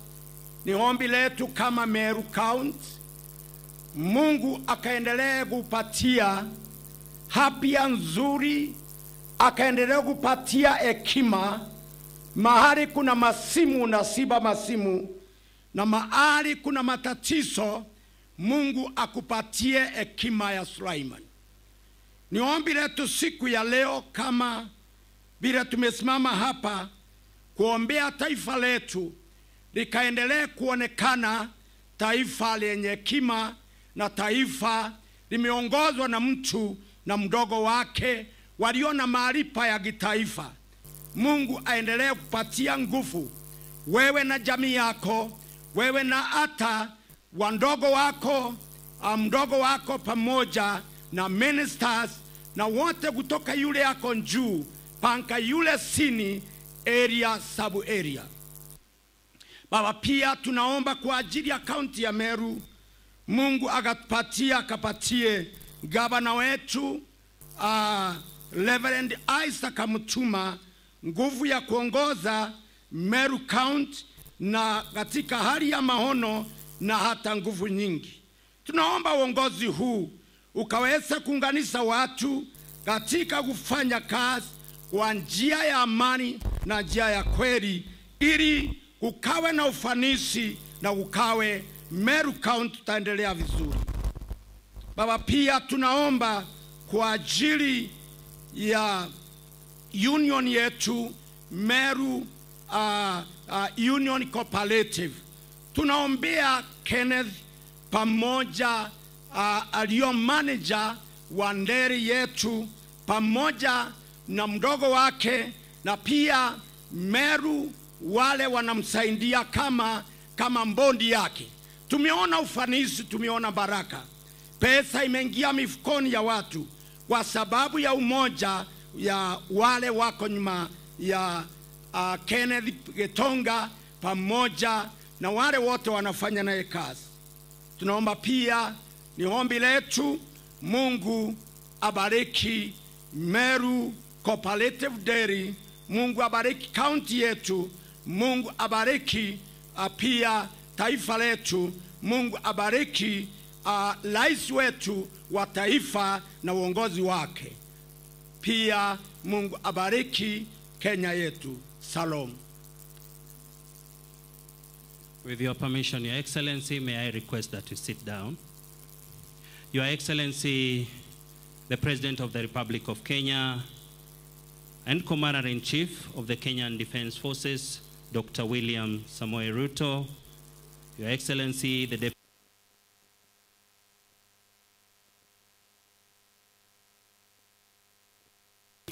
Speaker 16: ni ombi letu kama Meru County, Mungu akaendelee kupatia afya nzuri, akaendelee kupatia hekima. Mahali kuna masimu na siba masimu, na mahali kuna matatizo, Mungu akupatie hekima ya Sulaiman. Ni ombi letu siku ya leo, kama vile tumesimama hapa kuombea taifa letu likaendelee kuonekana taifa lenye hekima na taifa limeongozwa na mtu na mdogo wake walio na maarifa ya kitaifa. Mungu aendelee kupatia nguvu wewe na jamii yako, wewe na hata wandogo wako, mdogo wako pamoja na ministers na wote kutoka yule yako juu panka yule sini area sub area. Baba, pia tunaomba kwa ajili ya kaunti ya Meru, Mungu akatupatia akapatie gavana wetu Reverend Isaac Mutuma nguvu ya kuongoza Meru County na katika hali ya maono na hata nguvu nyingi. Tunaomba uongozi huu ukaweza kuunganisha watu katika kufanya kazi kwa njia ya amani na njia ya kweli, ili kukawe na ufanisi na kukawe Meru County tutaendelea vizuri. Baba, pia tunaomba kwa ajili ya union yetu Meru Union Cooperative. Tunaombea Kenneth pamoja aliyo manager wa nderi yetu pamoja na mdogo wake, na pia Meru wale wanamsaidia kama mbondi yake. Tumeona ufanisi, tumeona baraka. Pesa imeingia mifukoni ya watu kwa sababu ya umoja ya wale wako nyuma ya Kenneth Getonga pamoja na wale wote wanafanya naye kazi. Tunaomba pia, ni ombi letu, Mungu abariki Meru Cooperative Dairy, Mungu abariki kaunti yetu, Mungu abariki pia taifa letu, Mungu abariki rais wetu wa taifa na uongozi wake. Pia Mungu abariki Kenya yetu. Salom.
Speaker 3: With your permission, Your Excellency, may I request that you sit down. Your Excellency, the President of the Republic of Kenya and Commander-in-Chief of the Kenyan Defense Forces, Dr. William Samoei Ruto, Your Excellency, the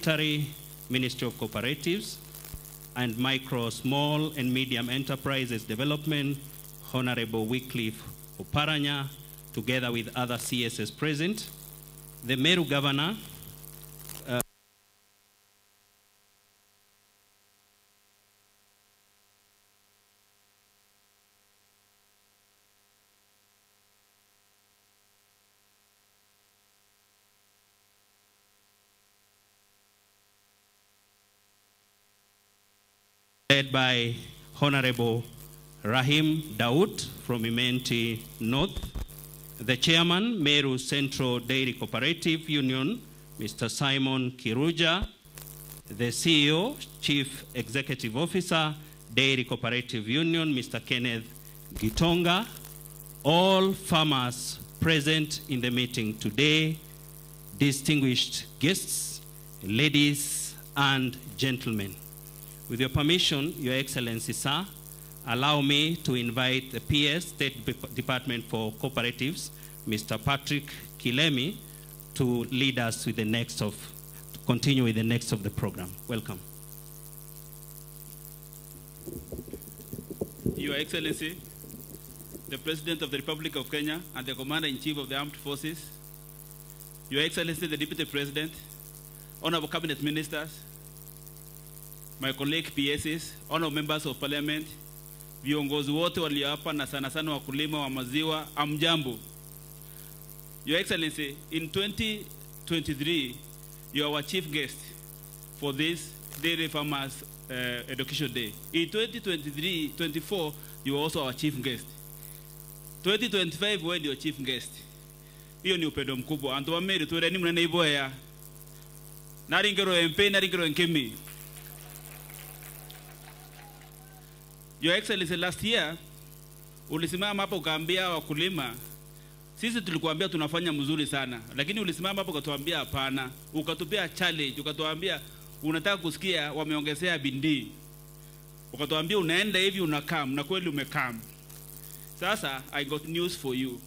Speaker 3: Deputy Ministry of Cooperatives and Micro, Small and Medium Enterprises Development, Honorable Wycliffe Oparanya, together with other CSs present, the Meru Governor, led by Honorable Rahim Daud from Imenti North, the Chairman, Meru Central Dairy Cooperative Union, Mr. Simon Kiruja, the CEO, Chief Executive Officer, Dairy Cooperative Union, Mr. Kenneth Gitonga, all farmers present in the meeting today, distinguished guests, ladies and gentlemen. With your permission, Your Excellency, sir, allow me to invite the PS, State Department for Cooperatives, Mr. Patrick Kilemi, to lead us with the next of, to continue with the next of the program. Welcome.
Speaker 17: Your Excellency, the President of the Republic of Kenya and the Commander-in-Chief of the Armed Forces, Your Excellency, the Deputy President, Honorable Cabinet Ministers, my colleague PSs, honorable members of parliament, viongozi wote walio hapa na sana sana wakulima wa maziwa, amjambo. Your Excellency, in 2023, you are our chief guest for this Dairy Farmers Education Day. In 2023-24, you are also our chief guest. 2025, wewe ndio chief guest. Hiyo ni upendo mkubwa. Antu wa Meru tuwe ni mnene iboya. Naringero MP, naringero Nkemi. Your Excellency, last year, ulisimama hapo ukaambia wakulima, sisi tulikuambia tunafanya mzuri sana, lakini ulisimama hapo ukatuambia hapana, ukatupia challenge, ukatuambia unataka kusikia wameongezea bidii. Ukatuambia unaenda hivi unakam, na kweli umekam. Sasa, I got news for you.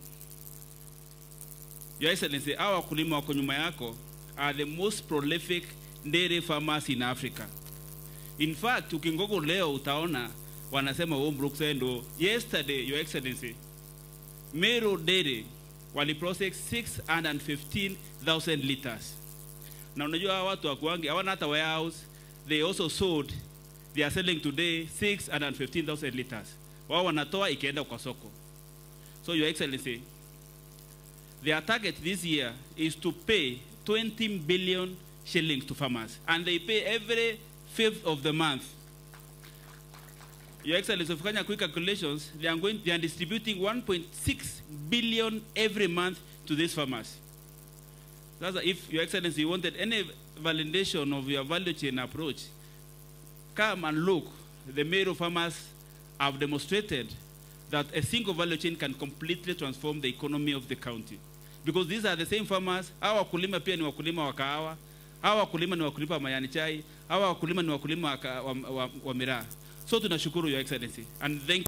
Speaker 17: Your Excellency, hawa wakulima wako nyuma yako are the most prolific dairy farmers in Africa. In fact, ukingogo leo utaona wanasema wao Brooksendo. Yesterday, Your Excellency, Meru Dairy wali process 615,000 liters. Na unajua hawa watu wakuangi hawana hata warehouse. They also sold, they are selling today 615,000 liters. Wao wanatoa ikienda kwa soko. So Your Excellency, their target this year is to pay 20 billion shillings to farmers, and they pay every fifth of the month. Your Excellency, if you quick calculations, they are distributing 1.6 billion every month to these farmers. That's if Your Excellency wanted any validation of your value chain approach, come and look. The Meru farmers have demonstrated that a single value chain can completely transform the economy of the county. Because these are the same farmers. Hawa wakulima pia ni wakulima wa kahawa, hawa wakulima ni wakulima wa majani chai, hawa wakulima ni wakulima wa miraa. So tunashukuru Your Excellency, and thank you.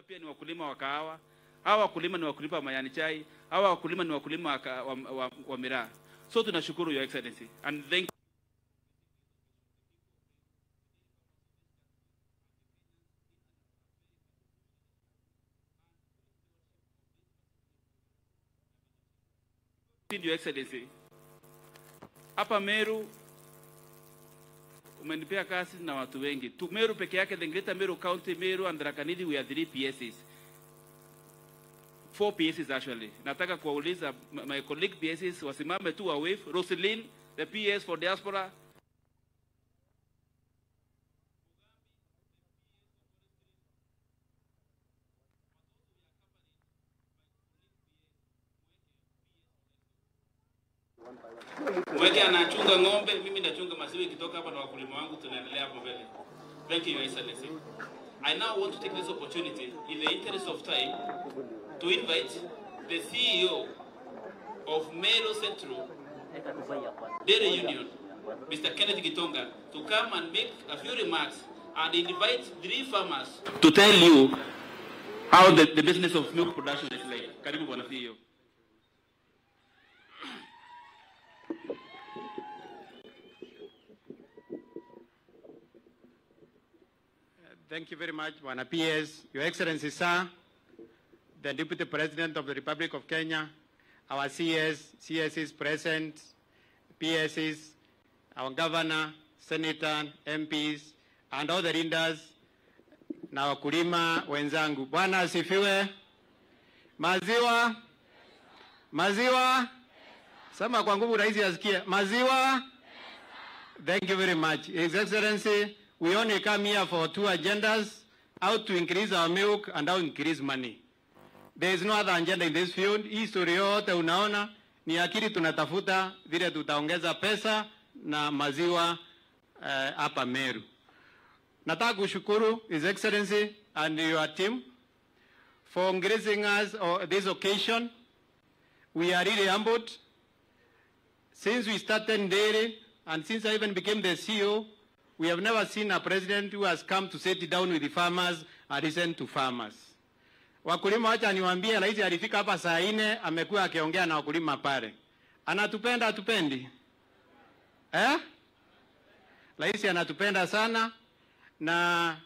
Speaker 17: Pia ni wakulima wa kahawa, hawa wakulima ni wakulima wa majani chai, hawa wakulima ni wakulima wa miraa. So tunashukuru Your Excellency, and thank you. Your Excellency, hapa Meru umenipea kazi na watu wengi. Tu Meru peke yake, the Greater Meru County, Meru and Tharaka Nithi, we are 3 PSs. 4 PSs actually. Nataka kuwauliza my colleague PSs wasimame tu wa wave. Roseline, the PS for diaspora. Mweke anachunga ng'ombe, mimi nachunga maziwa ikitoka hapa na wakulima wangu, tunaendelea hapo mbele. Thank you, Your Excellency. I now want to take this opportunity, in the interest of time, to invite the CEO of Meru Central Dairy Union, Mr. Kenneth Gitonga, to come and make a few remarks and invite 3 farmers to tell you how the business of milk production is like. Karibu Bwana CEO.
Speaker 18: Thank you very much, Bwana PS, Your Excellency, sir, the Deputy President of the Republic of Kenya, our CS, CSs present, PSs, our Governor, Senator, MPs, and all the leaders, na wakulima wenzangu. Bwana asifiwe. Maziwa, maziwa, sema kwa nguvu rais asikie. Maziwa. Thank you very much. His Excellency, we only come here for 2 agendas, how to increase our milk and how to increase money. There is no other agenda in this field. Hii story yote unaona ni akili tunatafuta vile tutaongeza pesa na maziwa hapa Meru. Nataka kushukuru His Excellency and your team for gracing us this occasion. We are really humbled. Since we started dairy and since I even became the CEO, we have never seen a president who has come to sit down with the farmers and listen to farmers. Wakulima, wacha niwaambie, rais alifika hapa saa 4, amekuwa akiongea na wakulima pale. Anatupenda, atupendi? Eh? Rais anatupenda sana, na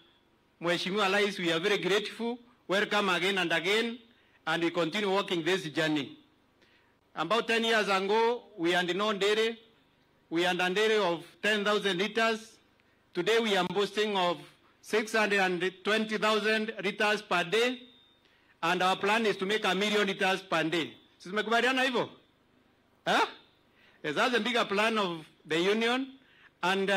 Speaker 18: Mheshimiwa Rais, we are very grateful. Welcome again and again, and we continue walking this journey. About 10 years ago, we had no dairy. We had a dairy of 10,000 liters. Today we are boasting of 620,000 liters per day, and our plan is to make 1,000,000 liters per day. Sisi tumekubaliana hivyo? Eh? Yes, that's a bigger plan of the union. And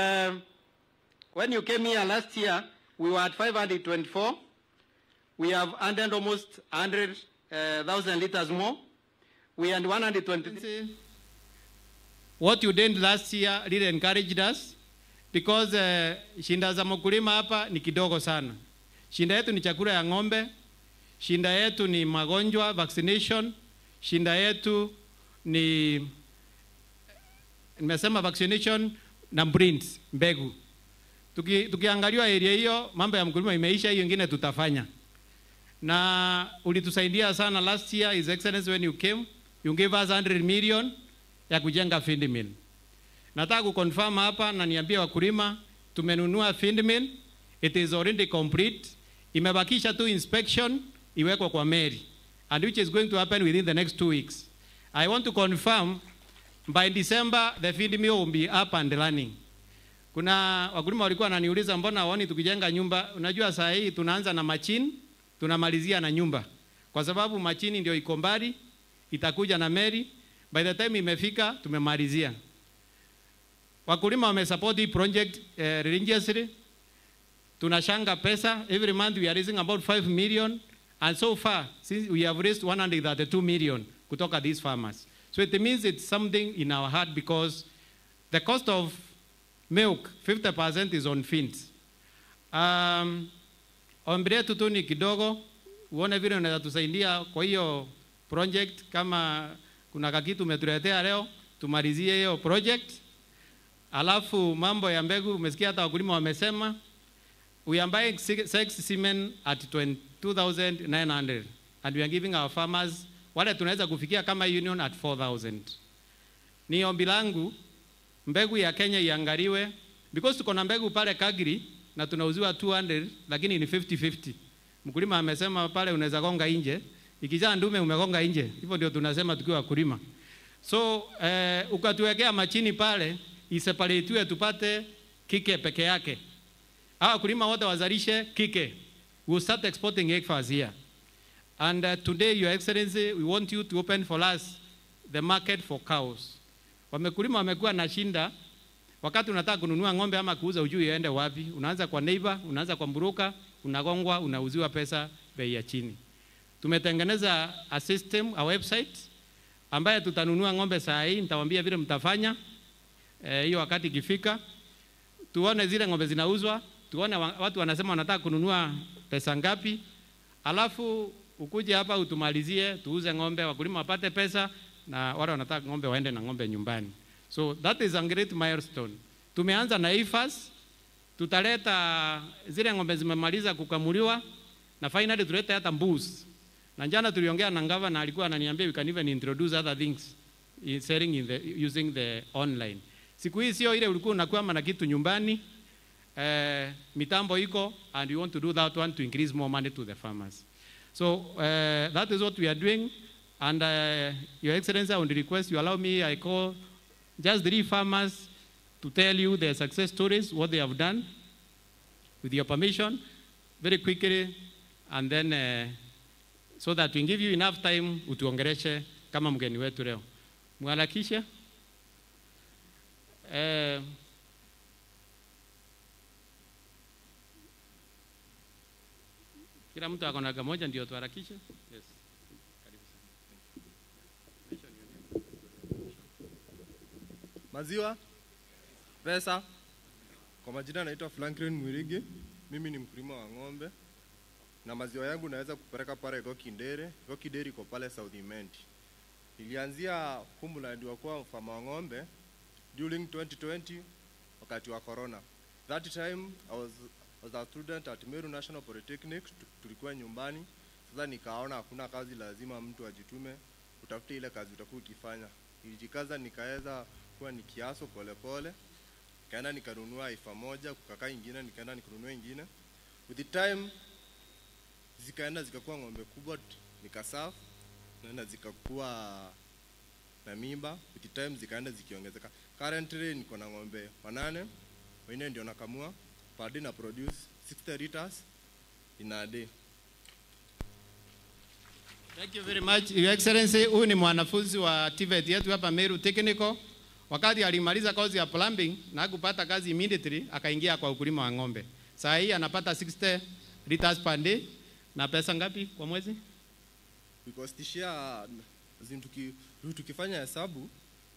Speaker 18: when you came here last year, we were at 524. We have added almost 100,000 liters more. We had 120. What you did last year really encouraged us, because shinda za mkulima hapa ni kidogo sana. Shinda yetu ni chakula ya ng'ombe, shinda yetu ni magonjwa, vaccination, shinda yetu ni, nimesema vaccination na breeds, mbegu. Tukiangalia area hiyo, mambo ya mkulima imeisha, hiyo ingine tutafanya. Na ulitusaidia sana last year, His Excellency, when you came, you gave us 100 million ya kujenga feed mill. Nataka kuconfirm hapa na niambie wakulima, tumenunua feed mill, it is already complete. Imebakisha tu inspection iwekwe kwa meli, and which is going to happen within the next 2 weeks. I want to confirm by December the feed mill will be up and running. Kuna wakulima walikuwa wananiuliza mbona waoni tukijenga nyumba. Unajua saa hii tunaanza na machine, tunamalizia na nyumba. Kwa sababu machine ndio iko mbali, itakuja na meli. By the time imefika tumemalizia. Wakulima wamesupport hii project religiously. Tunashanga pesa every month, we are raising about 5 million, and so far since we have raised 132 million kutoka these farmers. So it means it's something in our heart, because the cost of milk 50% is on feeds. Ombi letu tu ni kidogo, uone vile unaweza tusaidia kwa hiyo project. Kama kuna kakitu umetuletea leo, tumalizie hiyo project. Alafu mambo ya mbegu, umesikia hata wakulima wamesema we are buying 6 semen at 2,900 and we are giving our farmers wale tunaweza kufikia kama union at 4,000. Ni ombi langu mbegu ya Kenya iangaliwe, because tuko na mbegu pale Kagri na tunauziwa 200, lakini ni 50-50. Mkulima amesema pale unaweza gonga nje, ikijaa ndume umegonga nje. Hivyo ndio tunasema tukiwa wakulima. So ukatuwekea machini pale iseparatiwe tupate kike peke yake. Hawa wakulima wote wazalishe kike. We will start exporting heifers here. And today, Your Excellency, we want you to open for us the market for cows. Wamekulima wamekuwa na shinda. Wakati unataka kununua ng'ombe ama kuuza hujui iende wapi. Unaanza kwa neighbor, unaanza kwa mburuka, unagongwa, unauziwa pesa bei ya chini. Tumetengeneza a system, a website ambaye tutanunua ng'ombe saa hii, nitawaambia vile mtafanya hiyo wakati ikifika. Tuone zile ng'ombe zinauzwa, tuone watu wanasema wanataka kununua pesa ngapi. Alafu ukuje hapa utumalizie, tuuze ng'ombe, wakulima wapate pesa na wale wanataka ng'ombe waende na ng'ombe nyumbani. So that is a great milestone. Tumeanza na heifers, tutaleta zile ng'ombe zimemaliza kukamuliwa na finally tulete hata mbuzi. Na jana tuliongea na governor, alikuwa ananiambia we can even introduce other things in selling in the, using the online. Siku hii sio ile ulikuwa unakwama na kitu nyumbani, mitambo iko, and we want to do that one to increase more money to the farmers. So that is what we are doing. And Your Excellency, I would request you allow me, I call just 3 farmers to tell you their success stories, what they have done, with your permission, very quickly, and then so that we give you enough time utuongereshe kama mgeni wetu leo. Muharakishe. Kila mtu akona dakika moja ndio tuharakishe. Yes. Karibu sana.
Speaker 19: Maziwa, pesa. Kwa majina naitwa Franklin Mwirigi. Mimi ni mkulima wa ng'ombe. Na maziwa yangu naweza kupeleka pale Gokindere. Gokindere iko pale South Imenti. Nilianzia homeland wa kuwa mfama wa ng'ombe during 2020 wakati wa corona. That time I was a student at Meru National Polytechnic. Tulikuwa nyumbani. Sasa nikaona hakuna kazi, lazima mtu ajitume, utafute ile kazi utakuwa ukifanya. Nilijikaza nikaweza kuwa nikiaso pole pole. Nikaenda nikanunua ifa moja, kukakaa ingine, nikaenda nikanunua ingine. With the time zikaenda zikakuwa ng'ombe kubwa, nikasafu na zikakuwa na mimba. With the time zikaenda zikiongezeka. Currently niko na ng'ombe 8, wanne ndio nakamua. Per day na produce 60 liters in a day.
Speaker 18: Thank you very much, Your Excellency. Huyu ni mwanafunzi wa TVET yetu hapa Meru Technical. Wakati alimaliza kozi ya plumbing na kupata kazi immediately, akaingia kwa ukulima wa ng'ombe. Saa hii anapata 60 liters per day. Na pesa ngapi kwa mwezi?
Speaker 19: Because tishia tukifanya hesabu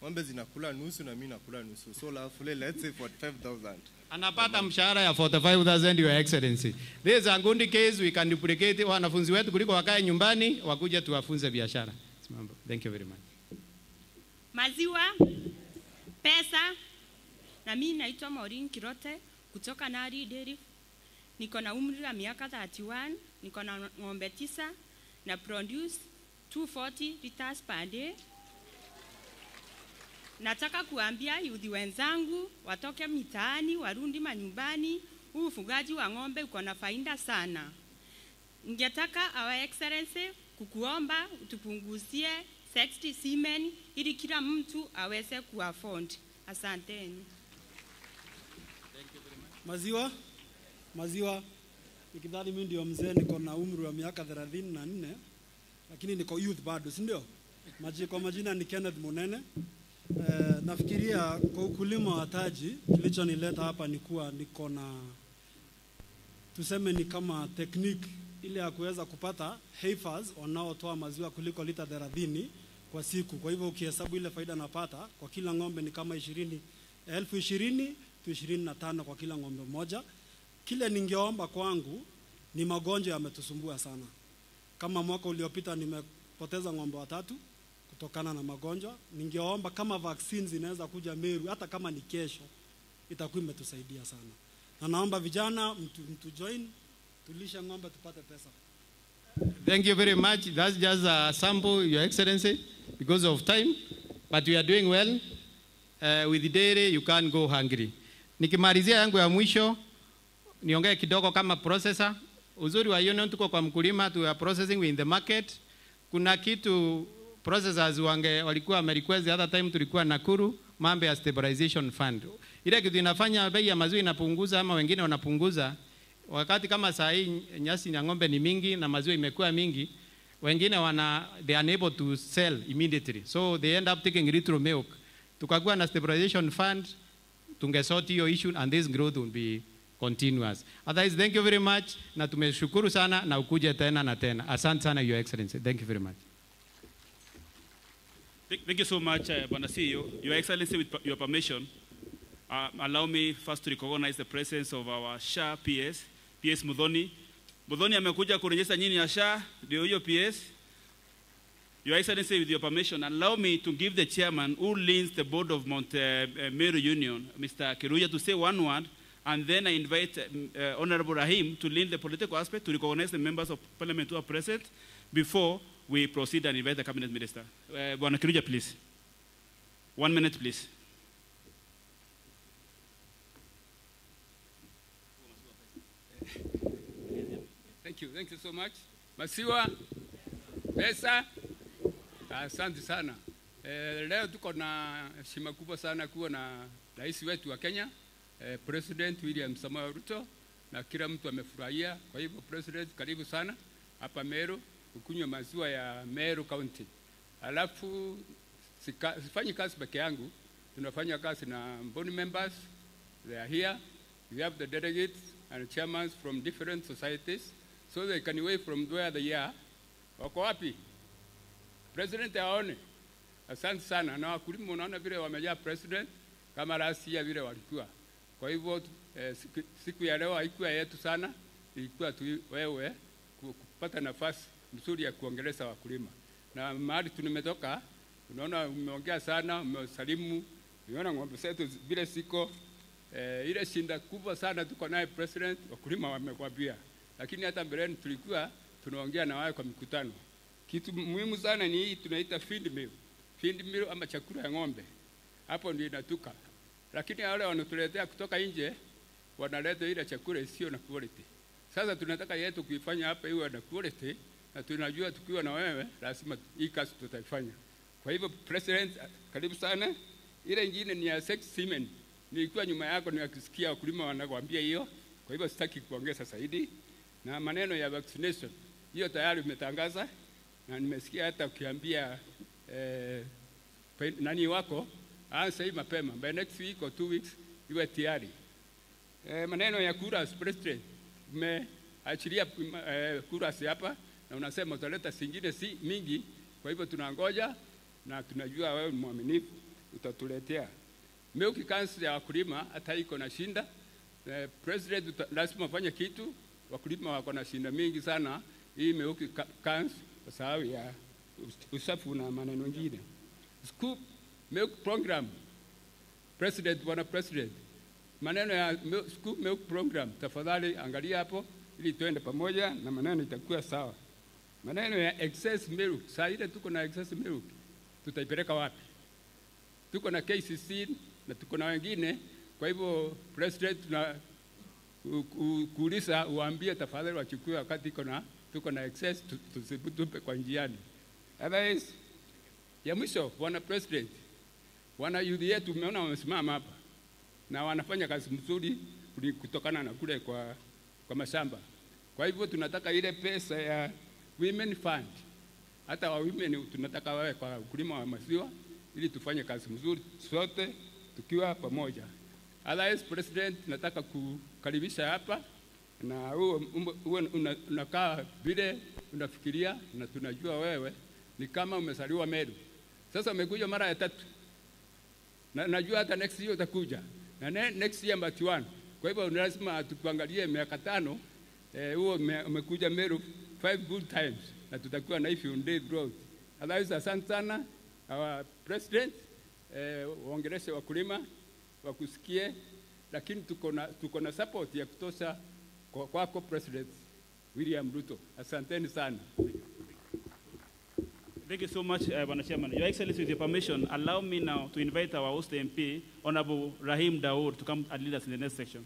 Speaker 19: ng'ombe zinakula nusu na mimi nakula nusu. So roughly let's say 45,000.
Speaker 18: Anapata mshahara ya 45,000, Your Excellency. This is a good case we can duplicate wanafunzi wetu kuliko wakae nyumbani wakuje tuwafunze biashara. Thank you very much.
Speaker 20: Maziwa, pesa. Na mimi naitwa Maureen Kirote kutoka Nari Dairy. Niko na umri wa miaka 31, niko na ng'ombe 9 na produce 240 liters per day. Nataka kuambia youth wenzangu watoke mitaani, warundi manyumbani. Huu ufugaji wa ng'ombe uko na faida sana. Ningetaka Our Excellency kukuomba utupunguzie 60 semen ili kila mtu aweze kuafford. Asanteni.
Speaker 21: Maziwa, maziwa. Nikidhani mimi ndio mzee, niko na umri wa miaka 34, lakini niko youth bado, si ndio? Kwa majina ni Kenneth Munene. Nafikiria kwa ukulima wa taji, kilichonileta hapa ni kuwa niko na, tuseme ni kama technique ile ya kuweza kupata heifers wanaotoa maziwa kuliko lita 30 kwa siku. Kwa hivyo ukihesabu ile faida napata kwa kila ng'ombe ni kama 20,000 to 25 kwa kila ng'ombe moja. Kile ningeomba kwangu ni magonjwa yametusumbua sana. Kama mwaka uliopita nimepoteza ng'ombe 3 kutokana na magonjwa. Ningeomba kama vaccines zinaweza kuja Meru, hata kama ni kesho, itakuwa imetusaidia sana. Na naomba vijana mtu join, tulishe ng'ombe tupate pesa.
Speaker 18: Thank you very much. That's just a sample, Your Excellency, because of time. But we are doing well. With the dairy, you can't go hungry. Nikimalizia yangu ya mwisho, niongee kidogo kama processor. Uzuri wa union tuko kwa mkulima, we are processing, we in the market. Kuna kitu Processors walikuwa wamerequest the other time tulikuwa Nakuru mambo ya stabilization fund. Ile kitu inafanya bei ya maziwa inapunguza ama wengine wanapunguza wakati kama saa hii nyasi ya ng'ombe ni mingi na maziwa imekuwa mingi, wengine they are unable to sell immediately, so they end up taking little milk. Tukakuwa na stabilization fund, tungesort hiyo issue and this growth will be continuous. Otherwise, thank you very much, na tumeshukuru sana na ukuje tena na tena. Asante sana, Your Excellency. Thank you very much.
Speaker 17: Thank you so much, Bwana CEO. Your Excellency, with your permission, allow me first to recognize the presence of our SHA PS, PS Muthoni. Muthoni amekuja kurejesha nyinyi ya SHA, ndio hiyo PS. Your Excellency, with your permission, allow me to give the chairman who leads the board of Mount Meru Union, Mr. Kiruya, to say one word, and then I invite Honorable Rahim to lead the political aspect, to recognize the members of parliament who are present before we proceed and invite the cabinet minister. Bwana Kiruya, please. 1 minute, please.
Speaker 2: Thank you. Thank you so much. Masiwa, pesa, asante sana. Leo tuko na heshima kubwa sana kuwa na rais wetu wa Kenya, President William Samoei Ruto, na kila mtu amefurahia. Kwa hivyo President, karibu sana hapa Meru ukunywe maziwa ya Meru County. Alafu sifanyi kazi peke yangu, tunafanya kazi na board members. They are here. We have the delegates and chairmen from different societies, so they can away from where they are. Wako wapi? President aone. Asante sana. Na wakulima unaona vile wamejaa President kama last year vile walikuwa. Kwa hivyo siku ya leo haikuwa yetu sana, ilikuwa tu wewe kupata nafasi nzuri ya kuongeleza wakulima. Na mahali tumetoka, unaona umeongea sana, umesalimu, unaona ng'ombe zetu vile siko. Ile shinda kubwa sana tuko naye President, wakulima wamekwambia. Lakini hata mbeleni tulikuwa tunaongea na wao kwa mikutano. Kitu muhimu sana ni hii tunaita feed meal. Feed meal ama chakula ya ng'ombe. Hapo ndio inatuka. Lakini wale wanatuletea kutoka nje wanaleta ile chakula isiyo na quality. Sasa tunataka yetu kuifanya hapa iwe na quality, na tunajua tukiwa na wewe lazima hii kazi tutaifanya. Kwa hivyo President, karibu sana. Ile nyingine ni ya sex semen. Nilikuwa nyuma yako nikisikia wakulima wanakuambia hiyo. Kwa hivyo sitaki kuongeza zaidi. Na maneno ya vaccination hiyo tayari umetangaza, na nimesikia hata ukiambia nani wako aanze hii mapema, by next week or 2 weeks iwe tayari. Maneno ya kura, President, umeachilia kura hapa na unasema utaleta zingine si mingi. Kwa hivyo tunangoja na tunajua wewe ni mwaminifu, utatuletea. Milk Council ya wakulima hata iko na shinda. President, lazima ufanye kitu. Wakulima wako na shinda mingi sana hii Milk Council kwa sababu ya usafi na maneno mengine. Scoop Milk Program, President, Bwana President, maneno ya Scoop Milk Program, tafadhali angalia hapo ili tuende pamoja na maneno itakuwa sawa. Maneno ya excess milk, saa ile tuko na excess milk, tutaipeleka wapi? Tuko na KCC na tuko na wengine. Kwa hivyo President, tuna kuuliza uambie tafadhali wachukue wakati tuko na excess, tusitupe kwa njiani. Otherwise, ya mwisho, Bwana President, wana youth yetu umeona wamesimama hapa na wanafanya kazi nzuri kutokana na kule kwa mashamba. Kwa hivyo tunataka ile pesa ya Women Fund, hata wa women tunataka wawe kwa ukulima wa maziwa ili tufanye kazi nzuri sote tukiwa pamoja. Otherwise, President, nataka kukaribisha hapa na uwe unakaa vile unafikiria, na tunajua wewe ni kama umezaliwa Meru. Sasa umekuja mara ya tatu. Na najua hata next year utakuja. Na next year but one. Kwa hivyo lazima tukuangalie miaka 5, huo umekuja Meru 5 good times na tutakuwa na if you day growth. Otherwise, asante sana our President, waongeleshe wakulima wakusikie, lakini tuko na support ya kutosha kwako President William Ruto. Asanteni sana.
Speaker 17: Thank you so much, Bwana Chairman. Your Excellency, with your permission, allow me now to invite our host MP, Honorable Rahim Daud, to come and lead us in the next section.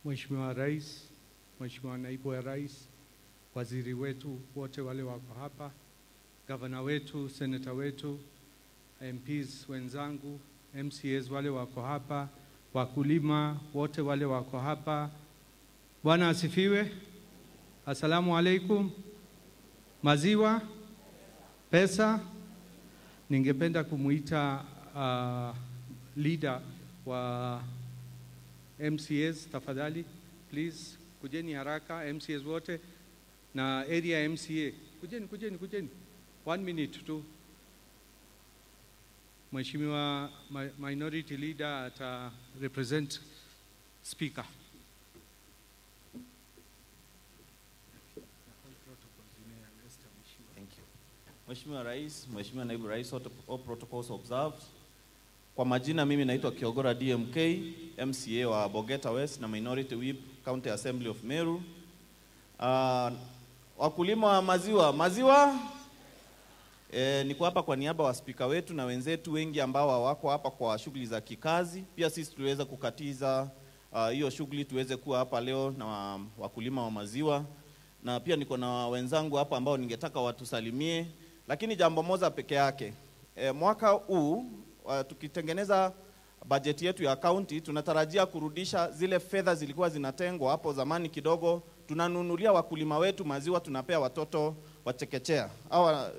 Speaker 1: Mheshimiwa Rais, Mheshimiwa Naibu wa Rais, waziri wetu wote wale wako hapa, gavana wetu, seneta wetu, MPs wenzangu, MCAs wale wako hapa, wakulima wote wale wako hapa. Bwana asifiwe. Asalamu alaikum. Maziwa, pesa. Ningependa kumuita leader wa MCAs tafadhali, please kujeni haraka MCAs wote na area MCA. Kujeni, kujeni, kujeni. 1 minute tu. Mheshimiwa Minority Leader ata represent Speaker.
Speaker 22: Thank you. Mheshimiwa Rais, Mheshimiwa Naibu Rais, all protocols observed. Kwa majina mimi naitwa Kiogora DMK, MCA wa Bogeta West na Minority Whip, County Assembly of Meru. Wakulima wa maziwa, maziwa? Niko hapa kwa niaba wa spika wetu na wenzetu wengi ambao hawako hapa kwa shughuli za kikazi. Pia sisi tuliweza kukatiza hiyo shughuli tuweze kuwa hapa leo na wakulima wa maziwa. Na pia niko na wenzangu hapa ambao ningetaka watusalimie. Lakini jambo moja peke yake. Mwaka huu tukitengeneza bajeti yetu ya county tunatarajia kurudisha zile fedha zilikuwa zinatengwa hapo zamani kidogo. Tunanunulia wakulima wetu maziwa, tunapea watoto wa chekechea au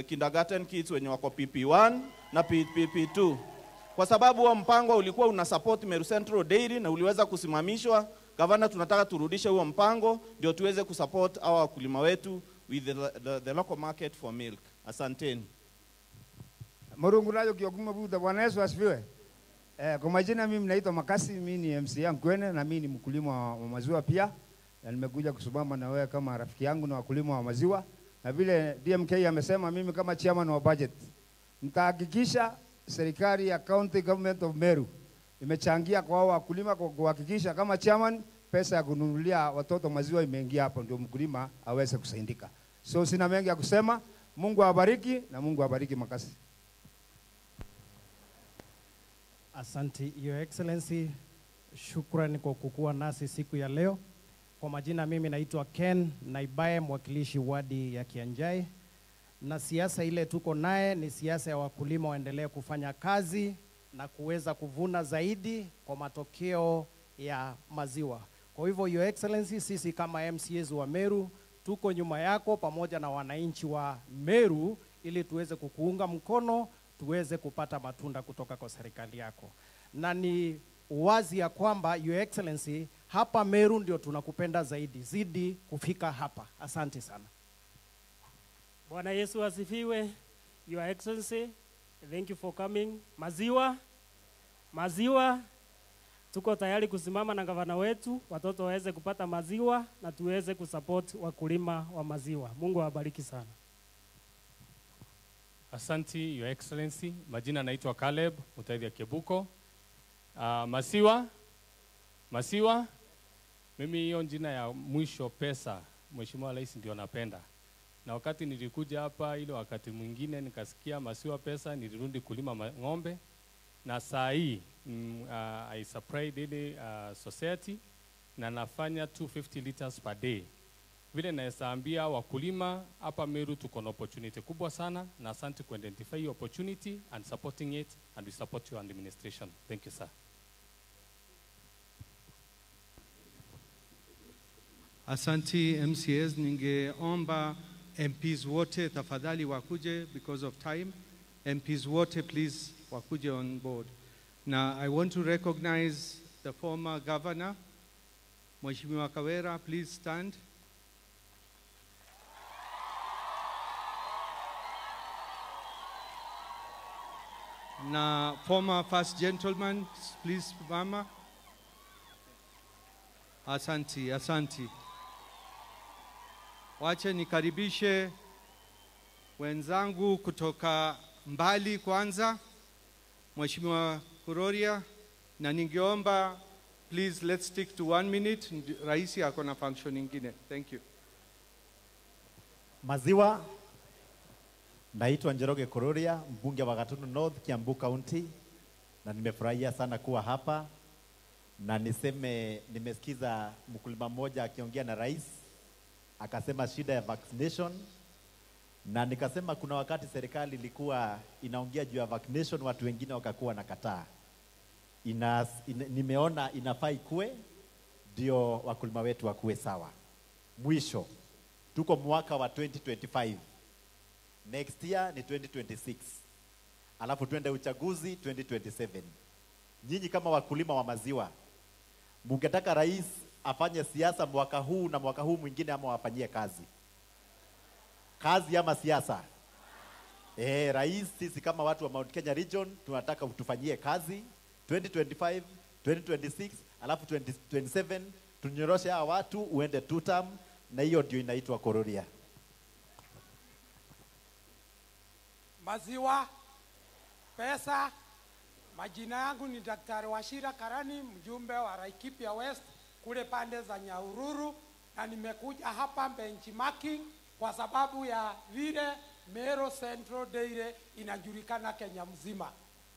Speaker 22: kindergarten kids wenye wako PP1 na PP2. Kwa sababu huo mpango ulikuwa una support Meru Central Dairy na uliweza kusimamishwa. Gavana, tunataka turudishe huo mpango ndio tuweze kusupport hawa wakulima wetu with the local market for milk. Asanteni.
Speaker 23: Murungu nayo Kioguma Buda. Bwana Yesu asifiwe. Kwa majina mimi naitwa Makasi, mimi ni MCA Nkwene na mimi ni mkulima wa maziwa pia. Na nimekuja kusimama na wewe kama rafiki yangu na wakulima wa maziwa. Na vile DMK amesema, mimi kama chairman wa budget nitahakikisha serikali ya County Government of Meru imechangia kwa hao wakulima kwa kuhakikisha kama chairman pesa ya kununulia watoto maziwa imeingia hapo ndio mkulima aweze kusaidika. So sina mengi ya kusema. Mungu awabariki na Mungu awabariki Makasi.
Speaker 24: Asante Your Excellency, shukrani kwa kukuwa nasi siku ya leo. Kwa majina mimi naitwa Ken Naibaye, mwakilishi wadi ya Kianjai. Na siasa ile tuko naye ni siasa ya wakulima waendelee kufanya kazi na kuweza kuvuna zaidi kwa matokeo ya maziwa. Kwa hivyo Your Excellency, sisi kama MCAs wa Meru tuko nyuma yako pamoja na wananchi wa Meru ili tuweze kukuunga mkono, tuweze kupata matunda kutoka kwa serikali yako. Na ni wazi ya kwamba Your Excellency, hapa Meru ndio tunakupenda zaidi, zidi kufika hapa. Asante sana.
Speaker 25: Bwana Yesu asifiwe. Your Excellency, thank you for coming. Maziwa, maziwa, tuko tayari kusimama na gavana wetu, watoto waweze kupata maziwa na tuweze kusupport wakulima wa maziwa. Mungu awabariki sana.
Speaker 26: Asante Your Excellency. Majina naitwa Caleb Mutaithia Kebuko. Masiwa, masiwa, mimi hiyo jina ya mwisho pesa, Mheshimiwa Rais ndio napenda. Na wakati nilikuja hapa ile wakati mwingine nikasikia masiwa pesa, nilirudi kulima ng'ombe. Na saa hii I supply daily society na nafanya 250 liters per day. Vile naweza ambia wakulima hapa Meru tuko na opportunity kubwa sana, na asante ku identify your opportunity and supporting it, and we support your administration. Thank you, sir.
Speaker 1: Asante MCAs, ningeomba MPs wote tafadhali wakuje because of time. MPs wote please wakuje on board. Now I want to recognize the former governor, Mheshimiwa Kawera, please stand. Na former first gentleman, please, mama. Asanti, asanti. Wache nikaribishe wenzangu kutoka mbali kwanza, Mheshimiwa Kuroria, na ningeomba please let's stick to 1 minute. Raisi ako na function nyingine. Thank you.
Speaker 27: Maziwa. Naitwa Njoroge Kuroria, mbunge wa Gatundu North, Kiambu County, na nimefurahia sana kuwa hapa. Na niseme nimesikiza mkulima mmoja akiongea na rais akasema shida ya vaccination, na nikasema kuna wakati serikali ilikuwa inaongea juu ya vaccination, watu wengine wakakuwa nakataa. Nimeona inafaa ikue ndio wakulima wetu wakuwe sawa. Mwisho, tuko mwaka wa 2025. Next year ni 2026. Alafu twende uchaguzi 2027. Nyinyi kama wakulima wa maziwa, mungetaka rais afanye siasa mwaka huu na mwaka huu mwingine, ama wafanyie kazi? Kazi ama siasa? Rais, sisi kama watu wa Mount Kenya Region tunataka utufanyie kazi 2025, 2026, alafu 2027 tunyoroshe hawa watu uende two term, na hiyo ndio inaitwa kororia.
Speaker 4: Maziwa, pesa. Majina yangu ni Daktari Wachira Karani, mjumbe wa Laikipia West kule pande za Nyahururu, na nimekuja hapa benchmarking kwa sababu ya vile Meru Central Dairy inajulikana Kenya mzima.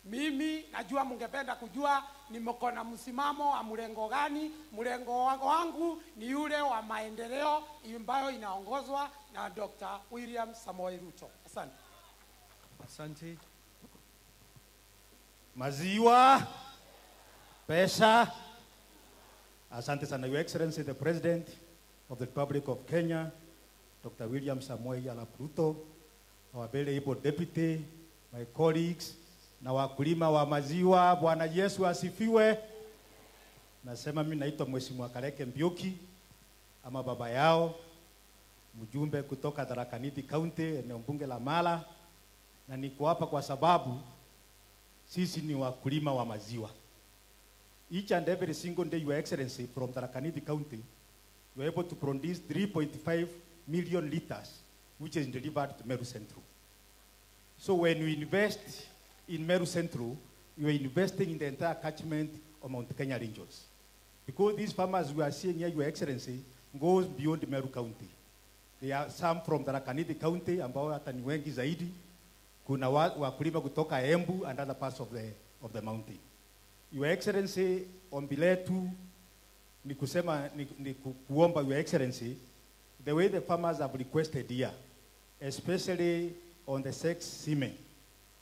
Speaker 4: Mimi najua mungependa kujua nimeko na msimamo wa mlengo gani. Mlengo wangu ni yule wa maendeleo ambayo inaongozwa na Dr. William Samoei Ruto. Asante.
Speaker 1: Asante.
Speaker 7: Maziwa, pesa. Asante sana, Your Excellency, the President of the Republic of Kenya, Dr. William Samoei Arap Ruto, our very able deputy, my colleagues, na wakulima wa maziwa. Bwana Yesu asifiwe. Nasema mimi naitwa Mheshimiwa Kareke Mbiuki ama baba yao, mjumbe kutoka Tharaka Nithi County, eneo bunge la Mala, na niko hapa kwa sababu sisi ni wakulima wa maziwa. Each and every single day, Your Excellency, from Tharaka Nithi County, we are able to produce 3.5 million liters, which is delivered to Meru Central. So when we invest in Meru Central, we are investing in the entire catchment of Mount Kenya regions. Because these farmers we are seeing here, Your Excellency, goes beyond Meru County. There are some from Tharaka Nithi County, ambao hata ni wengi zaidi. Kuna wakulima kutoka Embu and other parts of the mountain. Your Excellency, ombi letu ni kusema, ni kuomba Your Excellency, the way the farmers have requested here, especially on the sex semen,